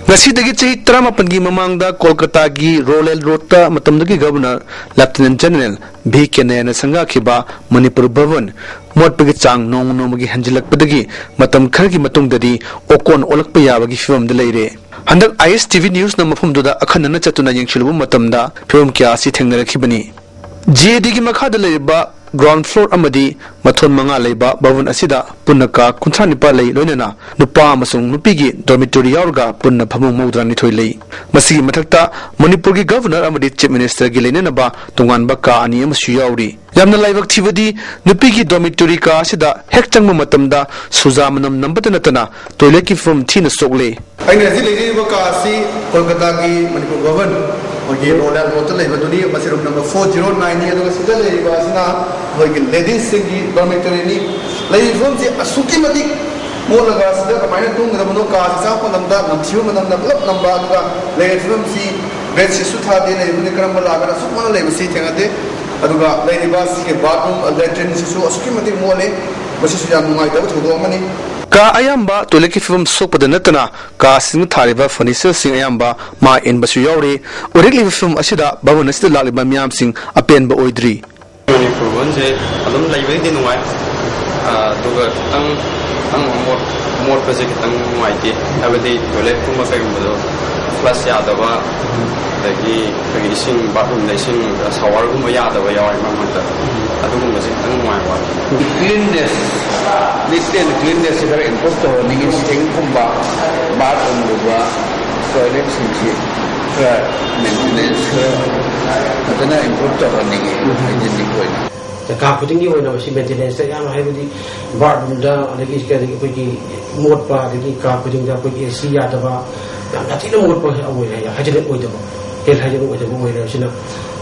ꯉꯁꯤꯗꯒꯤ ꯆꯍꯤ ꯇꯔꯥꯃꯥꯄꯟꯒꯤ ꯃꯃꯥꯡꯗ ꯀꯣꯜꯀꯇꯥꯒꯤ ꯔꯣꯂꯦꯜ ꯔꯣꯗꯇ ꯃꯇꯝꯗꯨꯒꯤ ꯒꯕꯔꯅꯔ ꯂꯦꯐꯇꯤꯅꯦꯟ ꯖꯦꯅꯔꯦꯜ ꯚꯤ ꯀꯦꯅꯌꯅ ꯁꯪꯒꯥꯈꯤꯕ ꯃꯅꯤꯄꯨꯔ ꯚꯕꯟ ꯃꯣꯠꯄꯒꯤ ꯆꯥꯡ ꯅꯣꯡꯃ ꯅꯣꯡꯃꯒꯤ ꯍꯦꯟꯖꯤꯜꯂꯛꯄꯗꯒꯤ ꯃꯇꯝ ꯈꯔꯒꯤ ꯃꯇꯨꯡꯗꯗꯤ ꯑꯣꯀꯣꯟ ꯑꯣꯜꯂꯛꯄ ꯌꯥꯕꯒꯤ ꯐꯤꯕꯝꯗ ꯂꯩꯔꯦ꯫ ꯍꯟꯗꯛ ꯑꯥꯏ ꯑꯦꯁ ꯇꯤ ꯚꯤ ꯅ꯭ꯌꯨꯁꯅ ꯃꯐꯝꯗꯨꯗ ꯑꯈꯟꯅꯅ ꯆꯠꯇꯨꯅ ꯌꯦꯡꯁꯤꯜꯂꯨꯕ ꯃꯇꯝꯗ ꯐꯤꯕꯝ ꯀꯌꯥ ꯑꯁꯤ ꯊꯦꯡꯅꯔꯛꯈꯤꯕꯅꯤ꯫ ꯖꯤ ꯑꯦ ꯗꯤꯒꯤ ꯃꯈꯥꯗ ꯂꯩꯔꯤꯕ ꯒ꯭ꯔꯥꯎꯟ ꯐ꯭ꯂꯣꯔ ꯑꯃꯗꯤ ꯃꯊꯣꯟ ꯃꯉꯥ ꯂꯩꯕ ꯚꯕꯟ ꯑꯁꯤꯗ ꯄꯨꯟꯅ ꯀꯥ ꯀꯨꯟꯊ꯭ꯔꯥ ꯅꯤꯄꯥꯟ ꯂꯩ, ꯂꯣꯏꯅꯅ ꯅꯨꯄꯥ ꯑꯃꯁꯨꯡ ꯅꯨꯄꯤꯒꯤ ꯗꯣꯔꯃꯤꯇꯣꯔꯤ ꯌꯥꯎꯔꯒ ꯄꯨꯟꯅ ꯐꯃꯨꯡ ꯃꯧꯗ꯭ꯔꯥꯅꯤꯊꯣꯏ ꯂꯩ꯫ ꯃꯁꯤꯒꯤ ꯃꯊꯛꯇ ꯃꯅꯤꯄꯨꯔꯒꯤ ꯒꯕꯔꯅꯔ ꯑꯃꯗꯤ ꯆꯤꯐ ꯃꯤꯅꯤꯁꯇꯔꯒꯤ ꯂꯩꯅꯅꯕ ꯇꯣꯉꯥꯟꯕ ꯀꯥ ꯑꯅꯤ ꯑꯃꯁꯨ ꯌꯥꯎꯔꯤ꯫ ꯌꯥꯝꯅ ꯂꯥꯏꯕꯛ ꯊꯤꯕꯗꯤ, ꯅꯨꯄꯤꯒꯤ ꯗꯣꯔꯃꯤꯇꯣꯔꯤ ꯀꯥ ꯑꯁꯤꯗ ꯍꯦꯛ ꯆꯪꯕ ꯃꯇꯝꯗ ꯁꯨꯖꯥ ꯃꯅꯝ ꯅꯝꯕꯇ ꯅꯠꯇꯅ ꯇꯣꯏꯂꯦꯠꯀꯤ ꯐꯤꯕꯝ ꯊꯤꯅ ꯁꯣꯛꯂꯦ꯫ ꯑꯩꯅ ꯍꯧꯖꯤꯛ ꯂꯩꯖꯔꯤꯕ ꯀꯥ ꯑꯁꯤ ꯀꯣꯜꯀꯇꯥꯒꯤ ꯃꯅꯤꯄꯨꯔ ꯚꯕꯟ, ꯑꯩꯈꯣꯏꯒꯤ ꯔꯣꯂꯦꯜ ꯔꯣꯗꯇ ꯂꯩꯕꯗꯨꯅꯤ꯫ ꯃꯁꯤ ꯔꯨꯝ ꯅꯝꯕꯔ ꯐꯣꯔ ꯖꯤꯔꯣ ꯅꯥꯏꯟꯅꯤ꯫ ꯑꯗꯨꯒ ꯁꯤꯗ ꯂꯩꯔꯤꯕ ꯑꯁꯤꯅ ꯑꯩꯈꯣꯏꯒꯤ ꯂꯦꯗꯤꯁꯁꯤꯡꯒꯤ ꯗꯣꯔꯃꯤꯇꯣꯔꯤꯅꯤ꯫ ꯂꯩꯔꯤꯕ ꯐꯤꯕꯝꯁꯤ ꯑꯁꯨꯛꯀꯤ ꯃꯇꯤꯛ ꯃꯣꯠꯂꯒ ꯁꯤꯗ ꯀꯃꯥꯏꯅ ꯇꯨꯝꯒꯗꯕꯅꯣ? ꯀꯥꯁꯤ ꯆꯪꯉꯛꯄ ꯃꯇꯝꯗ ꯅꯝꯊꯤꯕ ꯃꯅꯝꯅ ꯄꯨꯂꯞ ꯅꯝꯕ, ꯑꯗꯨꯒ ꯂꯩꯔꯤꯕ ꯐꯤꯕꯝꯁꯤ ꯕꯦꯗꯁꯤꯠꯁꯨ ꯊꯥꯗꯦ, ꯂꯩꯕꯅꯤ ꯀꯔꯝꯕ ꯂꯥꯛꯀꯅ ꯑꯁꯨꯛ ꯋꯥꯅ ꯂꯩꯕꯁꯤ ꯊꯦꯡꯅꯗꯦ꯫ ꯑꯗꯨꯒ ꯂꯩꯔꯤꯕ ꯁꯤꯒꯤ ꯕꯥꯠꯔꯨꯝ, ꯂꯦꯇ꯭ꯔꯤꯟꯁꯤꯁꯨ ꯑꯁꯨꯛꯀꯤ ꯃꯇꯤꯛ ꯃꯣꯠꯂꯤ꯫ ꯃꯁꯤꯁꯨ ꯌꯥꯝ ꯅꯨꯡꯉꯥꯏꯇꯕ ꯊꯧꯗꯣꯛ ꯑꯃꯅꯤ꯫ ꯀꯥ ꯑꯌꯥꯝꯕ ꯇꯣꯏꯂꯦꯠꯀꯤ ꯐꯤꯕꯝ ꯁꯣꯛꯄꯗ ꯅꯠꯇꯅ ꯀꯥꯁꯤꯡꯗ ꯊꯥꯔꯤꯕ ꯐꯔꯅꯤꯆꯔꯁꯤꯡ ꯑꯌꯥꯝꯕ ꯃꯥ ꯏꯟꯕꯁꯨ ꯌꯥꯎꯔꯤ꯫ ꯎꯔꯤꯛꯂꯤꯕ ꯐꯤꯕꯝ ꯑꯁꯤꯗ ꯚꯕꯟ ꯑꯁꯤꯗ ꯂꯥꯛꯂꯤꯕ ꯃꯤꯌꯥꯝꯁꯤꯡ ꯑꯄꯦꯟꯕ ꯑꯣꯏꯗ꯭ꯔꯤ꯫ ꯃꯅꯤꯄꯨꯔ ꯚꯕꯟꯁꯦ ꯑꯗꯨꯝ ꯂꯩꯕꯒꯤꯗꯤ ꯅꯨꯡꯉꯥꯏ, ꯑꯗꯨꯒ ꯈꯤꯇꯪ, ꯈꯤꯇꯪ ꯃꯣꯠ-, ꯃꯣꯠꯄꯁꯦ ꯈꯤꯇꯪ ꯅꯨꯡꯉꯥꯏꯇꯦ꯫ ꯍꯥꯏꯕꯗꯤ ꯇꯣꯏꯂꯦꯠꯀꯨꯝꯕ ꯀꯩꯒꯨꯝꯕꯗꯣ ꯐ꯭ꯂꯁ ꯌꯥꯗꯕ, ꯑꯗꯒꯤ ꯑꯩꯈꯣꯏꯒꯤ ꯏꯁꯤꯡ, ꯕꯥꯠꯔꯨꯝꯗ ꯏꯁꯤꯡ ꯁꯥꯋꯔꯒꯨꯝꯕ ꯌꯥꯗꯕ ꯌꯥꯎꯋꯦ ꯃꯔꯛ ꯃꯔꯛꯇ꯫ ꯑꯗꯨꯒꯨꯝꯕꯁꯦ ꯈꯤꯇꯪ ꯅꯨꯡꯉꯥꯏꯕ ꯋꯥꯠꯂꯦ꯫ ꯀ꯭ꯂꯤꯟꯅꯦꯁ, ꯅꯤꯠ ꯑꯦꯟ ꯀ꯭ꯂꯤꯟꯅꯦꯁꯁꯦ ꯈꯔ ꯏꯝꯄ꯭ꯔꯨꯚ ꯇꯧꯍꯟꯅꯤꯡꯉꯤ꯫ ꯁꯤꯡꯒꯨꯝꯕ, ꯕꯥꯠꯔꯨꯝꯒꯨꯝꯕ, ꯇꯣꯏꯂꯦꯠꯁꯤꯡꯁꯤ ꯈꯔ ꯃꯦꯟꯇꯦꯅꯦꯟꯁ ꯈꯔ ꯐꯖꯅ ꯏꯝꯄ꯭ꯔꯨꯚ ꯇꯧꯍꯟꯅꯤꯡꯉꯤ, ꯍꯥꯏꯖꯤꯅꯤꯡꯕ ꯑꯣꯏꯅ꯫ ꯀꯥ ꯈꯨꯗꯤꯡꯒꯤ ꯑꯣꯏꯅ ꯃꯁꯤ ꯃꯦꯟꯇꯦꯅꯦꯟꯁꯇ ꯌꯥꯝ, ꯍꯥꯏꯕꯗꯤ ꯕꯥꯠꯔꯨꯝꯗ, ꯑꯗꯒꯤ ꯀꯔꯤ, ꯑꯩꯈꯣꯏꯒꯤ ꯃꯣꯠꯄ, ꯑꯗꯒꯤ ꯀꯥ ꯈꯨꯗꯤꯡꯗ ꯑꯩꯈꯣꯏꯒꯤ ꯑꯦ ꯁꯤ ꯌꯥꯗꯕ, ꯌꯥꯝ ꯁꯥꯊꯤꯅ ꯃꯣꯠꯄ ꯑꯣꯏꯔꯦ, ꯍꯥꯏꯖꯤꯅꯤꯛ ꯑꯣꯏꯗꯕ, ꯍꯦꯜꯊ ꯍꯥꯏꯖꯤꯅꯤꯛ ꯑꯣꯏꯗꯕ ꯑꯣꯏꯔꯦ꯫ ꯑꯁꯤꯅ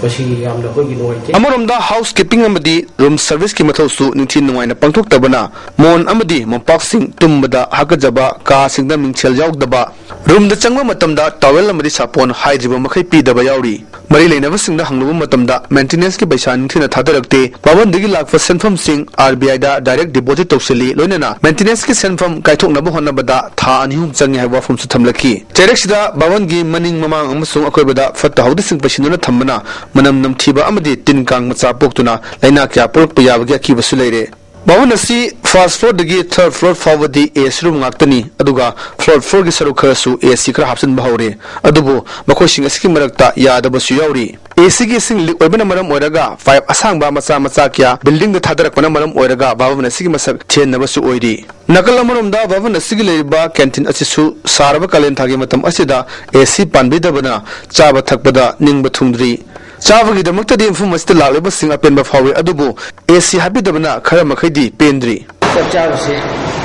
ꯃꯁꯤ ꯌꯥꯝꯅ ꯑꯩꯈꯣꯏꯒꯤ ꯅꯨꯡꯉꯥꯏꯇꯦ꯫ ꯑꯃꯔꯣꯝꯗ ꯍꯥꯎꯁ ꯀꯤꯄꯤꯡ ꯑꯃꯗꯤ ꯔꯨꯝ ꯁꯔꯚꯤꯁꯀꯤ ꯃꯊꯧꯁꯨ ꯅꯤꯡꯊꯤ ꯅꯨꯡꯉꯥꯏꯅ ꯄꯥꯡꯊꯣꯛꯇꯕꯅ ꯃꯣꯟ ꯑꯃꯗꯤ ꯃꯣꯝꯄꯥꯛꯁꯤꯡ ꯇꯨꯝꯕꯗ ꯍꯥꯀꯠꯆꯕ, ꯀꯥꯁꯤꯡꯗ ꯃꯤꯡꯁꯦꯜ ꯌꯥꯎꯗꯕ, ꯔꯨꯝꯗ ꯆꯪꯕ ꯃꯇꯝꯗ ꯇꯥꯋꯦꯜ ꯑꯃꯗꯤ ꯁꯥꯄꯣꯟ ꯍꯥꯏꯗ꯭ꯔꯤꯕ ꯃꯈꯩ ꯄꯤꯗꯕ ꯌꯥꯎꯔꯤ꯫ ꯃꯔꯤ ꯂꯩꯅꯕꯁꯤꯡꯗ ꯍꯪꯂꯨꯕ ꯃꯇꯝꯗ ꯃꯦꯟꯇꯦꯅꯦꯟꯁꯀꯤ ꯄꯩꯁꯥ ꯅꯤꯡꯊꯤꯅ ꯊꯥꯗꯔꯛꯇꯦ, ꯚꯕꯟꯗꯒꯤ ꯂꯥꯛꯄ ꯁꯦꯟꯐꯝꯁꯤꯡ RBIꯗ direct deposit ꯇꯧꯁꯤꯜꯂꯤ, ꯂꯣꯏꯅꯅ ꯃꯦꯟꯇꯦꯅꯦꯟꯁꯀꯤ ꯁꯦꯟꯐꯝ ꯀꯥꯏꯊꯣꯛꯅꯕ ꯍꯣꯠꯅꯕꯗ ꯊꯥ ꯑꯅꯤ ꯑꯍꯨꯝ ꯆꯪꯏ ꯍꯥꯏꯕ ꯋꯥꯐꯝꯁꯨ ꯊꯝꯂꯛꯈꯤ꯫ ꯆꯩꯔꯛꯁꯤꯗ ꯚꯕꯟꯒꯤ ꯃꯅꯤꯡ ꯃꯃꯥꯡ ꯑꯃꯁꯨꯡ ꯑꯀꯣꯏꯕꯗ ꯐꯠꯇ ꯍꯥꯎꯗꯤꯁꯤꯡ ꯄꯩꯁꯤꯟꯗꯨꯅ ꯊꯝꯕꯅ ꯃꯅꯝ ꯅꯝꯊꯤꯕ ꯑꯃꯗꯤ ꯇꯤꯟ ꯀꯥꯡ ꯃꯆꯥ ꯄꯣꯛꯇꯨꯅ ꯂꯥꯏꯅꯥ ꯀꯌꯥ ꯄꯣꯛꯂꯛꯄ ꯌꯥꯕꯒꯤ ꯑꯀꯤꯕꯁꯨ ꯂꯩꯔꯦ꯫ ꯚꯕꯟ ꯑꯁꯤ first floorꯗꯒꯤ third floor ꯐꯥꯎꯕꯗꯤ AC room ꯉꯥꯛꯇꯅꯤ, ꯑꯗꯨꯒ floor floorꯒꯤ ꯁꯔꯨꯛ ꯈꯔꯁꯨ AC ꯈꯔ ꯍꯥꯞꯆꯤꯟꯕ ꯍꯧꯔꯦ꯫ ꯑꯗꯨꯕꯨ ꯃꯈꯣꯏꯁꯤꯡ ꯑꯁꯤꯒꯤ ꯃꯔꯛꯇ ꯌꯥꯗꯕꯁꯨ ꯌꯥꯎꯔꯤ꯫ ACꯒꯤ ꯏꯁꯤꯡ ꯂꯤꯛ ꯑꯣꯏꯕꯅ ꯃꯔꯝ ꯑꯣꯏꯔꯒ ꯄꯥꯏꯞ ꯑꯁꯥꯡꯕ ꯃꯆꯥ ꯃꯆꯥ ꯀꯌꯥ ꯕꯤꯜꯗꯤꯡꯗ ꯊꯥꯗꯔꯛꯄꯅ ꯃꯔꯝ ꯑꯣꯏꯔꯒ ꯚꯕꯟ ꯑꯁꯤꯒꯤ ꯃꯁꯛ ꯊꯤꯍꯟꯅꯕꯁꯨ ꯑꯣꯏꯔꯤ꯫ ꯅꯥꯀꯜ ꯑꯃꯔꯣꯝꯗ ꯚꯕꯟ ꯑꯁꯤꯒꯤ ꯂꯩꯔꯤꯕ ꯀꯦꯟꯇꯤꯟ ꯑꯁꯤꯁꯨ ꯁꯥꯔꯕ ꯀꯥꯂꯦꯟ ꯊꯥꯒꯤ ꯃꯇꯝ ꯑꯁꯤꯗ AC ꯄꯥꯟꯕꯤꯗꯕꯅ ꯆꯥꯕ ꯊꯛꯄꯗ ꯅꯤꯡꯕ ꯊꯨꯡꯗ꯭ꯔꯤ꯫ ꯆꯥꯕꯒꯤꯗꯃꯛꯇꯗꯤ ꯃꯐꯝ ꯑꯁꯤꯗ ꯂꯥꯛꯂꯤꯕꯁꯤꯡ ꯑꯄꯦꯟꯕ ꯐꯥꯎꯏ, ꯑꯗꯨꯕꯨ AC ꯍꯥꯞꯄꯤꯗꯕꯅ ꯈꯔ ꯃꯈꯩꯗꯤ ꯄꯦꯟꯗ꯭ꯔꯤ꯫ ꯆꯥꯛ ꯆꯥꯕꯁꯤ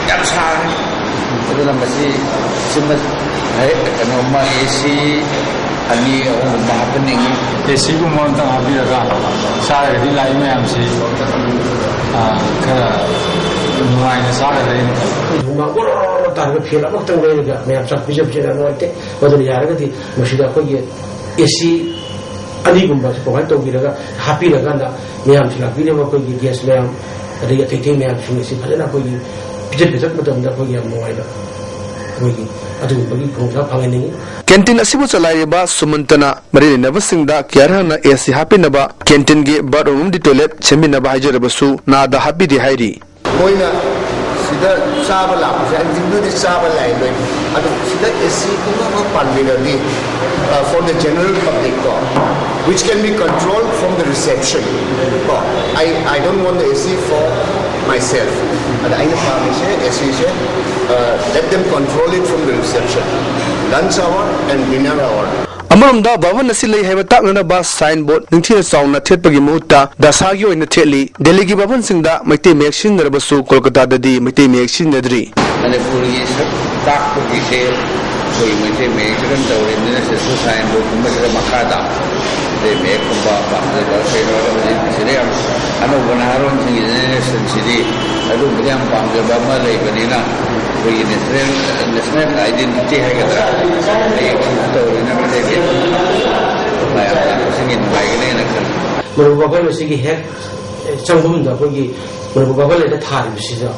ꯌꯥꯝ ꯁꯥꯔꯦ꯫ ꯑꯗꯨꯅ ꯃꯁꯤ ꯁꯤꯃ ꯀꯩꯅꯣꯝꯃ AC ꯑꯅꯤ ꯑꯍꯨꯝꯒꯨꯝꯕ ꯍꯥꯞꯍꯟꯅꯤꯡꯉꯤ꯫ ACꯒꯨꯝꯕ ꯑꯝꯇꯪ ꯍꯥꯞꯄꯤꯔꯒ ꯆꯥꯔꯒꯗꯤ ꯂꯥꯛꯏ ꯃꯌꯥꯝꯁꯤ ꯈꯔ ꯅꯨꯡꯉꯥꯏꯅ ꯆꯥꯒꯗ꯭ꯔꯥ ꯍꯥꯏꯅ ꯈꯜꯂꯤ꯫ ꯑꯩꯈꯣꯏ ꯍꯨꯃꯥꯡ ꯑꯣꯔꯣ ꯑꯣꯔꯣ ꯇꯥꯔꯒ ꯐꯦꯟ ꯑꯃꯈꯛꯇꯪ ꯂꯩꯔꯒ ꯃꯌꯥꯝ ꯆꯥꯛ ꯄꯤꯖꯕꯁꯦ ꯌꯥꯝ ꯅꯨꯡꯉꯥꯏꯇꯦ꯫ ꯃꯗꯨꯅ ꯌꯥꯔꯒꯗꯤ ꯃꯁꯤꯗ ꯑꯩꯈꯣꯏꯒꯤ AC ꯑꯅꯤꯒꯨꯝꯕꯁꯦ provide ꯇꯧꯕꯤꯔꯒ ꯍꯥꯞꯄꯤꯔꯀꯥꯟꯗ ꯃꯌꯥꯝꯁꯤ ꯂꯥꯛꯄꯤꯔꯤꯕ ꯑꯩꯈꯣꯏꯒꯤ guest ꯃꯌꯥꯝ ꯑꯗꯒꯤ ꯑꯇꯩ ꯑꯇꯩ ꯃꯌꯥꯝꯁꯤꯡ ꯑꯁꯤ ꯐꯖꯅ ꯑꯩꯈꯣꯏꯒꯤ ꯄꯤꯖ ꯄꯤꯊꯛ ꯃꯇꯝꯗ ꯑꯩꯈꯣꯏꯒꯤ ꯌꯥꯝ ꯅꯨꯡꯉꯥꯏꯕ ꯑꯩꯈꯣꯏꯒꯤ ꯑꯗꯨꯒꯨꯝꯕꯒꯤ ꯈꯨꯗꯣꯡꯆꯥꯕ ꯐꯪꯍꯟꯅꯤꯡꯉꯤ꯫ ꯀꯦꯟꯇꯤꯟ ꯑꯁꯤꯕꯨ ꯆꯂꯥꯏꯔꯤꯕ ꯁꯨꯃꯟꯇꯅ ꯃꯔꯤ ꯂꯩꯅꯕꯁꯤꯡꯗ ꯀꯤꯌꯥꯔ ꯍꯥꯟꯅ AC ꯍꯥꯞꯄꯤꯅꯕ, ꯀꯦꯟꯇꯤꯟꯒꯤ ꯕꯥꯠꯔꯨꯝ ꯑꯃꯗꯤ ꯇꯣꯏꯂꯦꯠ ꯁꯦꯝꯕꯤꯅꯕ ꯍꯥꯏꯖꯔꯕꯁꯨ ꯅꯥꯗ ꯍꯥꯞꯄꯤꯗꯦ ꯍꯥꯏꯔꯤ꯫ ꯃꯣꯏꯅ ꯁꯤꯗ ꯆꯥꯕ ꯂꯥꯛꯄꯁꯦ ꯑꯟꯗꯤꯡꯗꯨꯗꯤ ꯆꯥꯕ ꯂꯥꯛꯑꯦ ꯂꯣꯏꯅ꯫ ꯑꯗꯨ ꯁꯤꯗ AC ꯄꯨꯝꯅꯃꯛ ꯄꯥꯟꯕꯤꯔꯗꯤ, for the general public ꯀꯣ, which can be controlled from the reception ꯀꯣ꯫ I I don't want the AC for myself. ꯑꯗ ꯑꯩꯅ ꯄꯥꯝꯃꯤꯁꯦ ACꯁꯦ, let them control it from the reception, lunch hour and dinner hour. ꯑꯃꯔꯣꯝꯗ ꯚꯕꯟ ꯑꯁꯤ ꯂꯩ ꯍꯥꯏꯕ ꯇꯥꯛꯅꯅꯕ sign ꯕꯣꯔꯗ ꯅꯤꯡꯊꯤꯅ ꯆꯥꯎꯅ ꯊꯦꯠꯄꯒꯤ ꯃꯍꯨꯠꯇ ꯗꯁꯥꯒꯤ ꯑꯣꯏꯅ ꯊꯦꯠꯂꯤ꯫ ꯗꯦꯜꯂꯤꯒꯤ ꯚꯕꯟꯁꯤꯡꯗ ꯃꯩꯇꯩ ꯃꯌꯦꯛ ꯁꯤꯖꯤꯟꯅꯔꯕꯁꯨ ꯀꯣꯜꯀꯇꯥꯗꯗꯤ ꯃꯩꯇꯩ ꯃꯌꯦꯛ ꯁꯤꯖꯤꯟꯅꯗ꯭ꯔꯤ꯫ ꯃꯅꯤꯄꯨꯔꯒꯤ ꯁꯛ ꯇꯥꯛꯄꯒꯤ ꯁꯦꯜ ꯑꯩꯈꯣꯏ ꯃꯩꯇꯩ ꯃꯌꯦꯛꯁꯤ ꯀꯔꯝ ꯇꯧꯔꯤꯕꯅꯤꯅ ꯁꯤꯗꯁꯨ ꯁꯥꯏꯟꯕꯣꯔꯗꯀꯨꯝꯕꯁꯤꯗ ꯃꯈꯥꯗ ꯃꯩꯇꯩ ꯃꯌꯦꯛꯀꯨꯝꯕ ꯄꯥꯝꯖꯕ ꯀꯩꯅꯣ ꯍꯧꯖꯤꯛ ꯁꯤꯗ ꯌꯥꯝ ꯑꯅꯧꯕ ꯅꯍꯥꯔꯣꯟꯁꯤꯡꯒꯤ ꯖꯦꯅꯦꯔꯦꯁꯟꯁꯤꯗꯤ ꯑꯗꯨꯒꯨꯝꯕꯗ ꯌꯥꯝ ꯄꯥꯝꯖꯕ ꯑꯃ ꯂꯩꯕꯅꯤꯅ ꯑꯩꯈꯣꯏꯒꯤ ꯅꯦꯁꯅꯦꯜ ꯅꯦꯁꯅꯦꯜ ꯑꯥꯏꯗꯦꯟꯇꯤꯇꯤ ꯍꯥꯏꯒꯗ꯭ꯔꯥ, ꯃꯌꯦꯛꯁꯤꯁꯨ ꯇꯧꯔꯤꯅ ꯃꯩꯇꯩꯒꯤ ꯃꯌꯥꯝ ꯂꯥꯛꯄꯁꯤꯡꯒꯤ ꯅꯨꯡꯉꯥꯏꯒꯅꯦꯅ ꯈꯜꯂꯤ꯫ ꯃꯔꯨꯞ ꯋꯥꯈꯜ ꯑꯁꯤꯒꯤ ꯍꯦꯛ ꯆꯪꯐꯝꯗ ꯑꯩꯈꯣꯏꯒꯤ ꯃꯅꯤꯄꯨꯔ ꯕꯥꯕꯟ ꯂꯩꯗ ꯊꯥꯔꯤꯕꯁꯤꯗ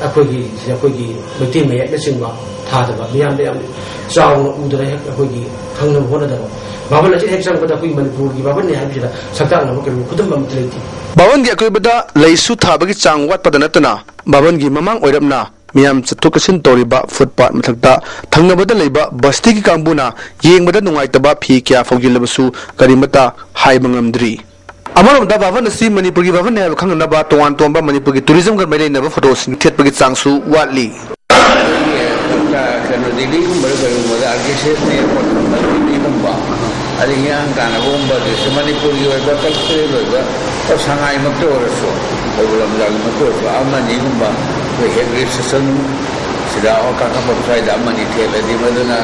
ꯑꯩꯈꯣꯏꯒꯤ, ꯁꯤꯗ ꯑꯩꯈꯣꯏꯒꯤ ꯃꯩꯇꯩ ꯃꯌꯦꯛꯅꯆꯤꯡꯕ ꯊꯥꯗꯕ ꯃꯤꯌꯥꯝꯗ ꯌꯥꯝ ꯆꯥꯎꯅ ꯎꯗꯅ ꯍꯦꯛ ꯑꯩꯈꯣꯏꯒꯤ ꯈꯪꯅꯕ ꯍꯣꯠꯅꯗꯕ꯫ ꯕꯥꯕꯟ ꯑꯁꯤ ꯍꯦꯛ ꯆꯪꯕꯗ ꯑꯩꯈꯣꯏꯒꯤ ꯃꯅꯤꯄꯨꯔꯒꯤ ꯕꯥꯕꯟꯅꯤ ꯍꯥꯏꯕꯁꯤꯗ ꯁꯛꯇꯥꯛꯅꯕ ꯀꯔꯤꯒꯨꯝꯕ ꯈꯨꯗꯝ ꯑꯃꯠꯇ ꯂꯩꯇꯦ꯫ ꯕꯥꯕꯟꯒꯤ ꯑꯀꯣꯏꯕꯗ ꯂꯩꯁꯨ ꯊꯥꯕꯒꯤ ꯆꯥꯡ ꯋꯥꯠꯄꯗ ꯅꯠꯇꯅ ꯕꯥꯕꯟꯒꯤ ꯃꯃꯥꯡ ꯑꯣꯏꯔꯞꯅ ꯃꯤꯌꯥꯝ ꯆꯠꯊꯣꯛ ꯆꯠꯁꯤꯟ ꯇꯧꯔꯤꯕ ꯐꯨꯠꯄꯥꯠ ꯃꯊꯛꯇ ꯊꯪꯅꯕꯗ ꯂꯩꯕ ꯕꯁꯇꯤꯒꯤ ꯀꯥꯡꯕꯨꯅ ꯌꯦꯡꯕꯗ ꯅꯨꯡꯉꯥꯏꯇꯕ ꯐꯤ ꯀꯌꯥ ꯐꯥꯎꯖꯤꯜꯂꯕꯁꯨ ꯀꯔꯤꯃꯠꯇ ꯍꯥꯏꯕ ꯉꯝꯗ꯭ꯔꯤ꯫ ꯑꯃꯔꯣꯝꯗ ꯕꯥꯕꯟ ꯑꯁꯤ ꯃꯅꯤꯄꯨꯔꯒꯤ ꯕꯥꯕꯟꯅꯤ ꯍꯥꯏꯕ ꯈꯪꯅꯅꯕ ꯇꯣꯉꯥꯟ ꯇꯣꯉꯥꯟꯕ ꯃꯅꯤꯄꯨꯔꯒꯤ ꯇꯨꯔꯤꯖꯝꯒ ꯃꯔꯤ ꯂꯩꯅꯕ ꯐꯣꯇꯣꯁꯤꯡ ꯊꯦꯠꯄꯒꯤ ꯆꯥꯡꯁꯨ ꯋꯥꯠꯂꯤ꯫ ꯀꯩꯅꯣ ꯗꯤꯜꯂꯤꯒꯨꯝꯕꯗ ꯀꯔꯤꯒꯨꯝꯕꯗ ꯑꯥꯔ ꯀꯦ ꯁꯤ ꯑꯦꯁꯅꯦ ꯑꯦꯌꯔꯄꯣꯔꯠꯀꯨꯝꯕ ꯗꯤꯜꯂꯤꯒꯨꯝꯕ ꯑꯗꯒꯤ ꯍꯤꯌꯥꯡ ꯇꯥꯟꯅꯕꯒꯨꯝꯕ ꯑꯗꯩꯁꯨ ꯃꯅꯤꯄꯨꯔꯒꯤ ꯑꯣꯏꯕ ꯀꯜꯆꯔꯦꯜ ꯑꯣꯏꯕ ꯁꯉꯥꯏꯃꯛꯇ ꯑꯣꯏꯔꯁꯨ ꯀꯩꯕꯨꯜ ꯂꯝꯖꯥꯎꯒꯤꯃꯛꯇ ꯑꯣꯏꯔꯁꯨ ꯑꯃꯅꯤꯒꯨꯝꯕ ꯑꯩꯈꯣꯏ ꯍꯦꯛ ꯔꯤꯁꯦꯁꯟ ꯁꯤꯗ ꯀꯥꯡꯈꯟꯐꯝ ꯁ꯭ꯋꯥꯏꯗ ꯑꯃꯅꯤ ꯊꯦꯠꯂꯗꯤ ꯃꯗꯨꯅ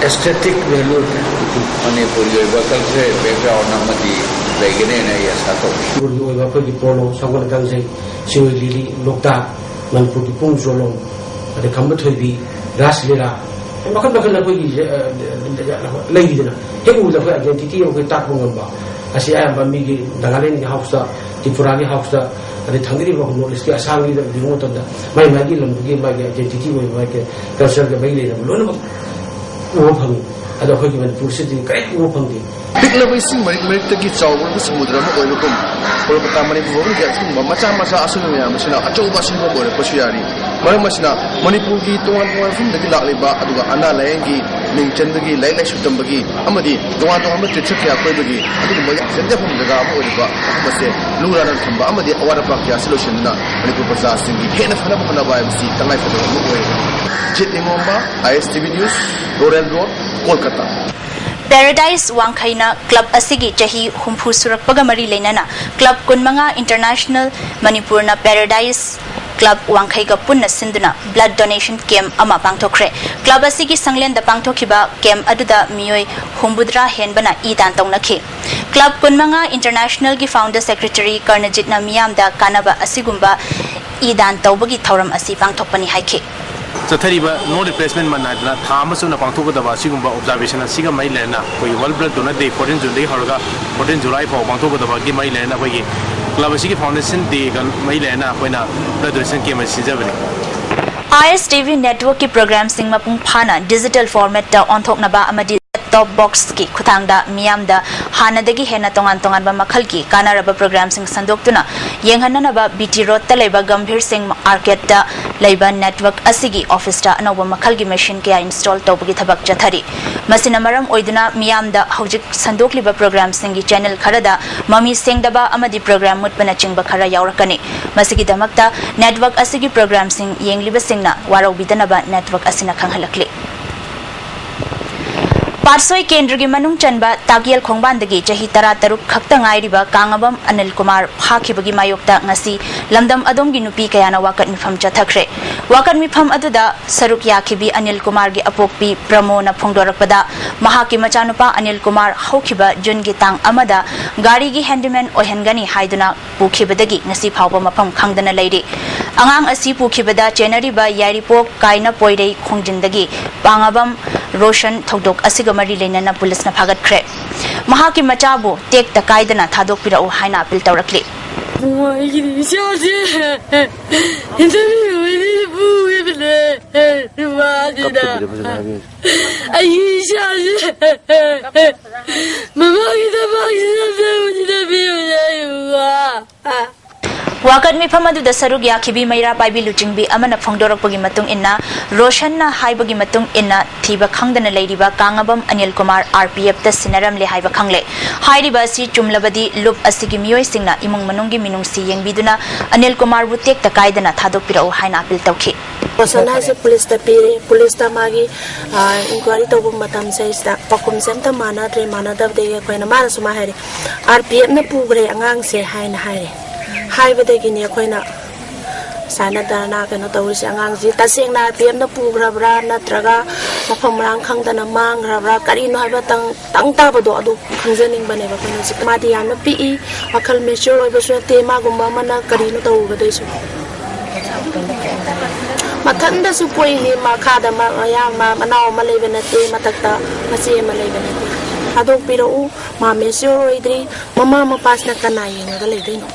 ꯑꯦꯁꯊꯦꯇꯤꯛ ꯚꯦꯂꯨ ꯃꯅꯤꯄꯨꯔꯒꯤ ꯑꯣꯏꯕ ꯀꯜꯆꯔꯦꯜ ꯕꯦꯛꯒ꯭ꯔꯥꯎꯟ ꯑꯃꯗꯤ ꯂꯩꯒꯅꯦꯅ ꯑꯩ ꯑꯥꯁꯥ ꯇꯧꯏ꯫ ꯃꯅꯤꯄꯨꯔꯒꯤ ꯑꯣꯏꯕ ꯑꯩꯈꯣꯏꯒꯤ ꯄꯣꯂꯣ, ꯁꯒꯣꯜ ꯀꯥꯡꯖꯩ, ꯁꯤꯔꯣꯏ ꯂꯤꯂꯤ, ꯂꯣꯛꯇꯥꯛ, ꯃꯅꯤꯄꯨꯔꯒꯤ ꯄꯨꯡ ꯆꯣꯂꯣꯝ, ꯑꯗꯩ ꯈꯝꯕ ꯊꯣꯏꯕꯤ, ꯔꯥꯁ ꯂꯤꯂꯥ, ꯃꯈꯜ ꯃꯈꯜ ꯑꯩꯈꯣꯏꯒꯤ, ꯑ, ꯂꯩꯔꯤꯗꯅ ꯍꯦꯛ ꯎꯕꯗ ꯑꯩꯈꯣꯏ ꯑꯥꯏꯗꯦꯟꯇꯤꯇꯤ ꯑꯃ ꯑꯩꯈꯣꯏ ꯇꯥꯛꯄ ꯉꯝꯕ꯫ ꯑꯁꯤ ꯑꯌꯥꯝꯕ ꯃꯤꯒꯤ ꯅꯥꯒꯥꯂꯦꯟꯒꯤ ꯍꯥꯎꯁꯇ, ꯇ꯭ꯔꯤꯄꯨꯔꯥꯒꯤ ꯍꯥꯎꯁꯇ, ꯑꯗꯩ ꯊꯥꯡꯒꯠꯂꯤꯕ ꯅꯣꯔꯠ ꯏꯁꯀꯤ ꯑꯁꯥꯝꯒꯤꯗ ꯌꯦꯡꯕ ꯃꯇꯝꯗ ꯃꯥꯏ ꯃꯥꯒꯤ ꯂꯝꯗꯨꯒꯤ ꯃꯥꯒꯤ ꯑꯥꯏꯗꯦꯟꯇꯤꯇꯤ ꯑꯣꯏꯕ ꯃꯥꯒꯤ ꯀꯜꯆꯔꯒ ꯃꯔꯤ ꯂꯩꯅꯕ ꯂꯣꯏꯅꯃꯛ ꯎꯕ ꯐꯪꯉꯤ꯫ ꯑꯗꯣ ꯑꯩꯈꯣꯏꯒꯤ ꯃꯅꯤꯄꯨꯔꯁꯤꯗꯤ ꯀꯔꯤꯝ ꯎꯕ ꯐꯪꯗꯦ꯫ ꯄꯤꯛꯂꯕ ꯏꯁꯤꯡ ꯃꯔꯤꯛ ꯃꯔꯤꯛꯇꯒꯤ ꯆꯥꯎꯔꯕ ꯁꯃꯨꯗ꯭ꯔ ꯑꯃ ꯑꯣꯏꯕꯒꯨꯝ, ꯀꯣꯜꯀꯇꯥ ꯃꯅꯤꯄꯨꯔ ꯚꯕꯟꯒꯤ ꯑꯁꯤꯒꯨꯝꯕ ꯃꯆꯥ ꯃꯆꯥ ꯑꯁꯣꯏꯕ ꯃꯌꯥꯝ ꯑꯁꯤꯅ ꯑꯆꯧꯕ ꯑꯁꯣꯏꯕ ꯑꯃ ꯑꯣꯏꯔꯛꯄꯁꯨ ꯌꯥꯔꯤ꯫ ꯃꯔꯝ ꯑꯁꯤꯅ ꯃꯅꯤꯄꯨꯔꯒꯤ ꯇꯣꯉꯥꯟ ꯇꯣꯉꯥꯟꯕ ꯃꯐꯝꯗꯒꯤ ꯂꯥꯛꯂꯤꯕ ꯑꯗꯨꯒ ꯑꯅꯥ ꯂꯥꯏꯌꯦꯡꯒꯤ, ꯃꯤꯡ ꯆꯟꯕꯒꯤ, ꯂꯥꯏꯔꯤꯛ ꯂꯥꯏꯁꯨ ꯇꯝꯕꯒꯤ ꯑꯃꯗꯤ ꯇꯣꯉꯥꯟ ꯇꯣꯉꯥꯟꯕ ꯇꯤꯔꯊ ꯀꯌꯥ ꯀꯣꯏꯕꯒꯤ ꯑꯗꯨꯒꯨꯝꯕ ꯌꯥꯝ ꯆꯟꯖꯐꯝ ꯖꯒꯥ ꯑꯃ ꯑꯣꯏꯔꯤꯕ ꯃꯐꯝ ꯑꯁꯦ ꯂꯨ ꯅꯥꯟꯅ ꯊꯝꯕ ꯑꯃꯗꯤ ꯑꯋꯥꯠ ꯑꯄꯥ ꯀꯌꯥ ꯑꯁꯤ ꯂꯣꯏꯁꯤꯟꯗꯨꯅ ꯃꯅꯤꯄꯨꯔ ꯄ꯭ꯔꯖꯥꯁꯤꯡꯒꯤ ꯍꯦꯟꯅ ꯐꯅꯕ ꯍꯣꯠꯅꯕ ꯍꯥꯏꯕꯁꯤ ꯇꯉꯥꯏꯐꯗꯕ ꯑꯃ ꯑꯣꯏꯔꯦ꯫ ꯖꯤꯠ ꯅꯤꯉꯣꯝꯕ, I S T V news, ꯔꯣꯔꯦꯜ ꯔꯣꯗ, ꯀꯣꯜꯀꯇꯥ꯫ ꯄꯦꯔꯥꯗꯥꯏꯁ ꯋꯥꯡꯈꯩꯅ ꯀ꯭ꯂꯕ ꯑꯁꯤꯒꯤ ꯆꯍꯤ ꯍꯨꯝꯐꯨ ꯁꯨꯔꯛꯄꯒ ꯃꯔꯤ ꯂꯩꯅꯅ ꯀ꯭ꯂꯕ ꯀꯨꯟꯃꯉꯥ ꯏꯟꯇꯔꯅꯦꯁꯅꯦꯜ ꯃꯅꯤꯄꯨꯔꯅ ꯄꯦꯔꯥꯗꯥꯏꯁ club ꯋꯥꯡꯈꯩꯒ ꯄꯨꯟꯅ ꯁꯤꯟꯗꯨꯅ blood donation camp ꯑꯃ ꯄꯥꯡꯊꯣꯛꯈ꯭ꯔꯦ꯫ Club ꯑꯁꯤꯒꯤ ꯁꯪꯂꯦꯟꯗ ꯄꯥꯡꯊꯣꯛꯈꯤꯕ camp ꯑꯗꯨꯗ ꯃꯤꯑꯣꯏ ꯍꯨꯝꯐꯨꯇꯔꯥ ꯍꯦꯟꯕꯅ ꯏ ꯗꯥꯟ ꯇꯧꯅꯈꯤ꯫ Club ꯀꯨꯟꯃꯉꯥ International ꯒꯤ founder secretary ꯀꯔꯅꯖꯤꯠꯅ ꯃꯤꯌꯥꯝꯗ ꯀꯥꯟꯅꯕ ꯑꯁꯤꯒꯨꯝꯕ ꯏ ꯗꯥꯟ ꯇꯧꯕꯒꯤ ꯊꯧꯔꯝ ꯑꯁꯤ ꯄꯥꯡꯊꯣꯛꯄꯅꯤ ꯍꯥꯏꯈꯤ꯫ ꯆꯠꯊꯔꯤꯕ no replacement ꯃꯟ ꯅꯥꯏꯗꯅ ꯊꯥ ꯑꯃ ꯆꯨꯞꯅ ꯄꯥꯡꯊꯣꯛꯀꯗꯕ ꯑꯁꯤꯒꯨꯝꯕ observation ꯑꯁꯤꯒ ꯃꯔꯤ ꯂꯩꯅꯅ ꯑꯩꯈꯣꯏꯒꯤ World Blood Donor Day fourteen June ꯗꯒꯤ ꯍꯧꯔꯒ fourteen July ꯐꯥꯎ ꯄꯥꯡꯊꯣꯛꯀꯗꯕꯒꯤ ꯃꯔꯤ ꯂꯩꯅꯅ ꯑꯩꯈꯣꯏꯒꯤ club ꯑꯁꯤꯒꯤ foundation day ꯒ ꯃꯔꯤ ꯂꯩꯅꯅ ꯑꯩꯈꯣꯏꯅ blood donation camp ꯑꯁꯤ ꯁꯤꯟꯖꯕꯅꯤ꯫ ISTV network ꯀꯤ program ꯁꯤꯡ ꯃꯄꯨꯡ ꯐꯥꯅ digital format ꯇ ꯑꯣꯟꯊꯣꯛꯅꯕ ꯑꯃꯗꯤ set top box ꯀꯤ ꯈꯨꯠꯊꯥꯡꯗ ꯃꯤꯌꯥꯝꯗ ꯍꯥꯟꯅꯗꯒꯤ ꯍꯦꯟꯅ ꯇꯣꯉꯥꯟ ꯇꯣꯉꯥꯟꯕ ꯃꯈꯜꯒꯤ ꯀꯥꯟꯅꯔꯕ program ꯁꯤꯡ ꯁꯟꯗꯣꯛꯇꯨꯅ ꯌꯦꯡꯍꯟꯅꯅꯕ BT Road ꯇ ꯂꯩꯕ ꯒꯝꯚꯤꯔ ꯁꯤꯡ Arcade ꯇ ꯂꯩꯕ network ꯑꯁꯤꯒꯤ office ꯇ ꯑꯅꯧꯕ ꯃꯈꯜꯒꯤ machine ꯀꯌꯥ install ꯇꯧꯕꯒꯤ ꯊꯕꯛ ꯆꯠꯊꯔꯤ꯫ ꯃꯁꯤꯅ ꯃꯔꯝ ꯑꯣꯏꯗꯨꯅ ꯃꯤꯌꯥꯝꯗ ꯍꯧꯖꯤꯛ ꯁꯟꯗꯣꯛꯂꯤꯕ program ꯁꯤꯡꯒꯤ channel ꯈꯔꯗ ꯃꯃꯤ ꯁꯦꯡꯗꯕ ꯑꯃꯗꯤ program ꯃꯨꯠꯄꯅꯆꯤꯡꯕ ꯈꯔ ꯌꯥꯎꯔꯛꯀꯅꯤ꯫ ꯃꯁꯤꯒꯤꯗꯃꯛꯇ network ꯑꯁꯤꯒꯤ program ꯁꯤꯡ ꯌꯦꯡꯂꯤꯕꯁꯤꯡꯅ ꯋꯥꯔꯧꯕꯤꯗꯅꯕ network ꯑꯁꯤꯅ ꯈꯪꯍꯜꯂꯛꯂꯤ꯫ ꯄꯥꯠꯁꯣꯏ ꯀꯦꯟꯗ꯭ꯔꯒꯤ ꯃꯅꯨꯡ ꯆꯟꯕ ꯇꯥꯛꯌꯦꯜ ꯈꯣꯡꯕꯥꯟꯗꯒꯤ ꯆꯍꯤ ꯇꯔꯥꯇꯔꯨꯛ ꯈꯛꯇ ꯉꯥꯏꯔꯤꯕ ꯀꯥꯡꯉꯕꯝ ꯑꯅꯤꯜ ꯀꯨꯃꯥꯔ ꯐꯥꯈꯤꯕꯒꯤ ꯃꯥꯌꯣꯛꯇ ꯉꯁꯤ ꯂꯝꯗꯝ ꯑꯗꯣꯝꯒꯤ ꯅꯨꯄꯤ ꯀꯌꯥꯅ ꯋꯥꯀꯠ ꯃꯤꯐꯝ ꯆꯠꯊꯈ꯭ꯔꯦ꯫ ꯋꯥꯀꯠ ꯃꯤꯐꯝ ꯑꯗꯨꯗ ꯁꯔꯨꯛ ꯌꯥꯈꯤꯕꯤ ꯑꯅꯤꯜ ꯀꯨꯃꯥꯔꯒꯤ ꯑꯄꯣꯛꯄꯤ ꯄ꯭ꯔꯃꯣꯅ ꯐꯣꯡꯗꯣꯔꯛꯄꯗ, ꯃꯍꯥꯛꯀꯤ ꯃꯆꯥꯅꯨꯄꯥ ꯑꯅꯤꯜ ꯀꯨꯃꯥꯔ ꯍꯧꯈꯤꯕ ꯖꯨꯟꯒꯤ ꯇꯥꯡ ꯑꯃꯗ ꯒꯥꯔꯤꯒꯤ handyman ꯑꯣꯏꯍꯟꯒꯅꯤ ꯍꯥꯏꯗꯨꯅ ꯄꯨꯈꯤꯕꯗꯒꯤ ꯉꯁꯤ ꯐꯥꯎꯕ ꯃꯐꯝ ꯈꯪꯗꯅ ꯂꯩꯔꯤ꯫ ꯑꯉꯥꯡ ꯑꯁꯤ ꯄꯨꯈꯤꯕꯗ ꯆꯦꯟꯅꯔꯤꯕ ꯌꯥꯏꯔꯤꯄꯣꯛ ꯀꯥꯏꯅ ꯄꯣꯏꯔꯩ ꯈꯣꯡꯖꯤꯟꯗꯒꯤ ꯄꯥꯡꯉꯕꯝ ꯔꯣꯁꯟ ꯊꯧꯗꯣꯛ ꯑꯁꯤꯒ ꯃꯔꯤ ꯂꯩꯅꯅ ꯄꯨꯂꯤꯁꯅ ꯐꯥꯒꯠꯈ꯭ꯔꯦ꯫ ꯃꯍꯥꯛꯀꯤ ꯃꯆꯥꯕꯨ ꯇꯦꯛꯇ ꯀꯥꯏꯗꯅ ꯊꯥꯗꯣꯛꯄꯤꯔꯛꯎ ꯍꯥꯏꯅ ꯑꯄꯤꯜ ꯇꯧꯔꯛꯂꯤ꯫ ꯃꯣꯏꯒꯤ ꯏꯆꯥꯁꯦ ꯏꯟꯇꯔꯚ꯭ꯌꯨ ꯑꯣꯏꯅ ꯄꯨꯈꯤꯕꯅꯦ꯫ ꯅꯨꯄꯥꯁꯤꯅ ꯑꯩꯒꯤ ꯏꯆꯥꯁꯦ ꯃꯃꯥꯒꯤ ꯊꯕꯛꯁꯤꯗ ꯏꯟꯇꯔꯚ꯭ꯌꯨꯁꯤꯗ ꯄꯤꯕꯅꯦ ꯑꯩꯕꯨ꯫ ꯋꯥꯀꯠ ꯃꯤꯐꯝ ꯑꯗꯨꯗ ꯁꯔꯨꯛ ꯌꯥꯈꯤꯕꯤ ꯃꯩꯔꯥ ꯄꯥꯏꯕꯤ ꯂꯨꯆꯤꯡꯕꯤ ꯑꯃꯅ ꯐꯣꯡꯗꯣꯔꯛꯄꯒꯤ ꯃꯇꯨꯡ ꯏꯟꯅ, ꯔꯣꯁꯟꯅ ꯍꯥꯏꯕꯒꯤ ꯃꯇꯨꯡ ꯏꯟꯅ, ꯊꯤꯕ ꯈꯪꯗꯅ ꯂꯩꯔꯤꯕ ꯀꯥꯡꯉꯕꯝ ꯑꯅꯤꯜ ꯀꯨꯃꯥꯔ RPF ꯇ ꯁꯤꯟꯅꯔꯝꯂꯦ ꯍꯥꯏꯕ ꯈꯪꯂꯦ꯫ ꯍꯥꯏꯔꯤꯕ ꯑꯁꯤ ꯆꯨꯝꯂꯕꯗꯤ ꯂꯨꯞ ꯑꯁꯤꯒꯤ ꯃꯤꯑꯣꯏꯁꯤꯡꯅ ꯏꯃꯨꯡ ꯃꯅꯨꯡꯒꯤ ꯃꯤꯅꯨꯡꯁꯤ ꯌꯦꯡꯕꯤꯗꯨꯅ ꯑꯅꯤꯜ ꯀꯨꯃꯥꯔꯕꯨ ꯇꯦꯛꯇ ꯀꯥꯏꯗꯅ ꯊꯥꯗꯣꯛꯄꯤꯔꯛꯎ ꯍꯥꯏꯅ ꯑꯄꯤꯜ ꯇꯧꯈꯤ꯫ ꯔꯣꯁꯟ ꯍꯥꯏꯁꯦ ꯄꯨꯂꯤꯁꯇ ꯄꯤꯔꯦ꯫ ꯄꯨꯂꯤꯁꯇ ꯃꯥꯒꯤ, ꯑ, inquiry ꯇꯧꯕ ꯃꯇꯝꯁꯤꯗꯩꯁꯤꯗ ꯄꯥꯎꯈꯨꯝꯁꯦ ꯑꯝꯇ ꯃꯥꯟꯅꯗ꯭ꯔꯦ꯫ ꯃꯥꯟꯅꯗꯕꯗꯒꯤ ꯑꯩꯈꯣꯏꯅ, ꯃꯥꯅ ꯁꯨꯃꯥꯏꯅ ꯍꯥꯏꯔꯦ, "RPF ꯅ ꯄꯨꯈ꯭ꯔꯦ ꯑꯉꯥꯡꯁꯦ" ꯍꯥꯏꯅ ꯍꯥꯏꯔꯦ꯫ ꯍꯥꯏꯕꯗꯒꯤꯅꯤ ꯑꯩꯈꯣꯏꯅ ꯁꯨꯃꯥꯏꯅ ꯙꯔꯅꯥ ꯀꯩꯅꯣ ꯇꯧꯔꯤꯁꯦ, ꯑꯉꯥꯡꯁꯤ ꯇꯁꯦꯡꯅ ꯑꯥꯔ ꯄꯤ ꯑꯦꯐꯅ ꯄꯨꯈ꯭ꯔꯕ꯭ꯔꯥ, ꯅꯠꯇ꯭ꯔꯒ ꯃꯐꯝ ꯃꯔꯥꯡ ꯈꯪꯗꯅ ꯃꯥꯡꯈ꯭ꯔꯕ꯭ꯔꯥ, ꯀꯔꯤꯅꯣ ꯍꯥꯏꯕ ꯇꯪ ꯇꯪ ꯇꯥꯕꯗꯣ ꯑꯗꯨ ꯈꯪꯖꯅꯤꯡꯕꯅꯦꯕ ꯑꯩꯈꯣꯏꯅ ꯍꯧꯖꯤꯛ꯫ ꯃꯥꯗꯤ ꯌꯥꯝꯅ ꯄꯤꯛꯏ, ꯋꯥꯈꯜ ꯃꯦꯆ꯭ꯌꯣꯔ ꯑꯣꯏꯕꯁꯨ ꯅꯠꯇꯦ, ꯃꯥꯒꯨꯝꯕ ꯑꯃꯅ ꯀꯔꯤꯅꯣ ꯇꯧꯔꯨꯒꯗꯣꯏꯁꯦ? ꯃꯊꯟꯗꯁꯨ ꯄꯣꯛꯏꯅꯤ, ꯃꯈꯥꯗ ꯃ- ꯃꯌꯥꯝ ꯃ- ꯃꯅꯥꯎ ꯑꯃ ꯂꯩꯕ ꯅꯠꯇꯦ, ꯃꯊꯛꯇ ꯃꯆꯦ ꯑꯃ ꯂꯩꯕ ꯅꯠꯇꯦ꯫ ꯊꯥꯗꯣꯛꯄꯤꯔꯛꯎ, ꯃꯥ ꯃꯦꯆ꯭ꯌꯣꯔ ꯑꯣꯏꯗ꯭ꯔꯤ, ꯃꯃꯥ ꯃꯄꯥꯁꯤꯅ ꯀꯅꯥ ꯌꯦꯡꯉꯒ ꯂꯩꯗꯣꯏꯅꯣ?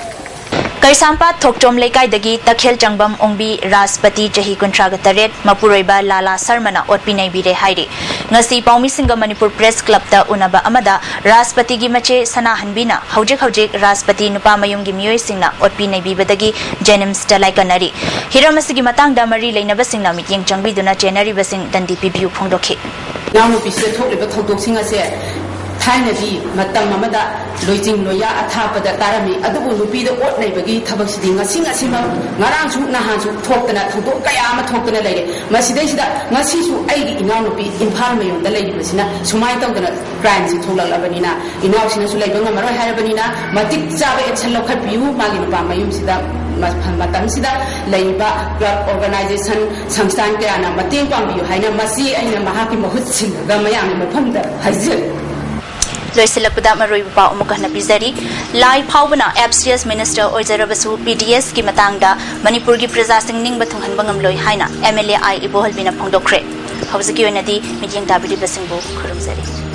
ꯀꯩꯁꯥꯝꯄꯥꯠ ꯊꯣꯛꯆꯣꯝ ꯂꯩꯀꯥꯏꯗꯒꯤ ꯇꯈꯦꯜ ꯆꯪꯕꯝ ꯑꯣꯡꯕꯤ ꯔꯥꯖꯄꯇꯤ, ꯆꯍꯤ ꯀꯨꯟꯊ꯭ꯔꯥꯒ ꯇꯔꯦꯠ, ꯃꯄꯨꯔꯣꯏꯕ ꯂꯥꯂꯥ ꯁꯔꯃꯅ ꯑꯣꯠꯄꯤ ꯅꯩꯕꯤꯔꯦ ꯍꯥꯏꯔꯤ꯫ ꯉꯁꯤ ꯄꯥꯎꯃꯤꯁꯤꯡꯒ ꯃꯅꯤꯄꯨꯔ ꯄ꯭ꯔꯦꯁ ꯀ꯭ꯂꯕꯇ ꯎꯅꯕ ꯑꯃꯗ ꯔꯥꯖꯄꯇꯤꯒꯤ ꯃꯆꯦ ꯁꯅꯥꯍꯟꯕꯤꯅ ꯍꯧꯖꯤꯛ ꯍꯧꯖꯤꯛ ꯔꯥꯖꯄꯇꯤ ꯅꯨꯄꯥ ꯃꯌꯨꯝꯒꯤ ꯃꯤꯑꯣꯏꯁꯤꯡꯅ ꯑꯣꯠꯄꯤ ꯅꯩꯕꯤꯕꯗꯒꯤ ꯖꯦꯅꯤꯝꯁꯇ ꯂꯥꯏꯀꯠꯅꯔꯤ꯫ ꯍꯤꯔꯝ ꯑꯁꯤꯒꯤ ꯃꯇꯥꯡꯗ ꯃꯔꯤ ꯂꯩꯅꯕꯁꯤꯡꯅ ꯃꯤꯠꯌꯦꯡ ꯆꯪꯕꯤꯗꯨꯅ ꯆꯦꯟꯅꯔꯤꯕꯁꯤꯡ ꯗꯟꯗꯤ ꯄꯤꯕꯤꯌꯨ ꯐꯣꯡꯗꯣꯛꯈꯤ꯫ ꯏꯅꯥꯎꯅꯨꯄꯤꯁꯤꯗ ꯊꯣꯛꯂꯤꯕ ꯊꯧꯗꯣꯛꯁꯤꯡ ꯑꯁꯦ ꯊꯥꯏꯅꯗꯤ ꯃꯇꯝ ꯑꯃꯗ ꯂꯣꯏꯆꯤꯡ ꯂꯣꯏꯌꯥ ꯑꯊꯥꯞꯄꯗ ꯇꯥꯔꯝꯃꯤ, ꯑꯗꯨꯕꯨ ꯅꯨꯄꯤꯗ ꯑꯣꯠ ꯅꯩꯕꯒꯤ ꯊꯕꯛꯁꯤꯗꯤ ꯉꯁꯤ ꯉꯁꯤꯃꯛ, ꯉꯔꯥꯡꯁꯨ ꯅꯍꯥꯟꯁꯨ ꯊꯣꯛꯇꯅ, ꯊꯧꯗꯣꯛ ꯀꯌꯥ ꯑꯃ ꯊꯣꯛꯇꯅ ꯂꯩꯔꯦ꯫ ꯃꯁꯤꯗꯩꯁꯤꯗ ꯉꯁꯤꯁꯨ ꯑꯩꯒꯤ ꯏꯅꯥꯎꯅꯨꯄꯤ ꯏꯝꯐꯥꯜ ꯃꯌꯣꯟꯗ ꯂꯩꯔꯤꯕꯁꯤꯅ ꯁꯨꯃꯥꯏꯅ ꯇꯧꯗꯅ ꯀ꯭ꯔꯥꯏꯝꯁꯤ ꯊꯣꯛꯂꯛꯂꯕꯅꯤꯅ, ꯏꯅꯥꯎꯁꯤꯅꯁꯨ ꯂꯩꯕ ꯉꯝꯃꯔꯣꯏ ꯍꯥꯏꯔꯕꯅꯤꯅ, ꯃꯇꯤꯛ ꯆꯥꯕ ꯑꯦꯛꯁꯟ ꯂꯧꯈꯠꯄꯤꯌꯨ꯫ ꯃꯥꯒꯤ ꯅꯨꯄꯥ ꯃꯌꯨꯝꯁꯤꯗ ꯃ- ꯃꯇꯝꯁꯤꯗ ꯂꯩꯔꯤꯕ ꯀ꯭ꯂꯕ, ꯑꯣꯔꯒꯅꯥꯏꯖꯦꯁꯟ, ꯁꯪꯁꯊꯥꯟ ꯀꯌꯥꯅ ꯃꯇꯦꯡ ꯄꯥꯡꯕꯤꯌꯨ ꯍꯥꯏꯅ ꯃꯁꯤ ꯑꯩꯅ ꯃꯍꯥꯛꯀꯤ ꯃꯍꯨꯠ ꯁꯤꯜꯂꯒ ꯃꯌꯥꯝꯒꯤ ꯃꯐꯝꯗ ꯍꯥꯏꯖꯔꯤ꯫ ꯂꯣꯏꯁꯤꯜꯂꯛꯄꯗ ꯃꯔꯨꯑꯣꯏꯕ ꯄꯥꯎ ꯑꯃꯨꯛ ꯍꯟꯅ ꯄꯤꯖꯔꯤ꯫ ꯂꯥꯏ ꯐꯥꯎꯕꯅ F C S minister ꯑꯣꯏꯖꯔꯕꯁꯨ, B ꯗꯤ ꯑꯦꯁꯀꯤ ꯃꯇꯥꯡꯗ ꯃꯅꯤꯄꯨꯔꯒꯤ ꯄ꯭ꯔꯖꯥꯁꯤꯡ ꯅꯤꯡꯕ ꯊꯨꯡꯍꯟꯕ ꯉꯝꯂꯣꯏ ꯍꯥꯏꯅ ꯑꯦꯝ ꯑꯦꯜ ꯑꯦ ꯑꯥꯏ ꯏꯕꯣꯍꯜꯕꯤꯅ ꯐꯣꯡꯗꯣꯛꯈ꯭ꯔꯦ꯫ ꯍꯧꯖꯤꯛꯀꯤ ꯑꯣꯏꯅꯗꯤ ꯃꯤꯠꯌꯦꯡ ꯇꯥꯕꯤꯔꯤꯕꯁꯤꯡꯕꯨ ꯈꯨꯔꯨꯝꯖꯔꯤ꯫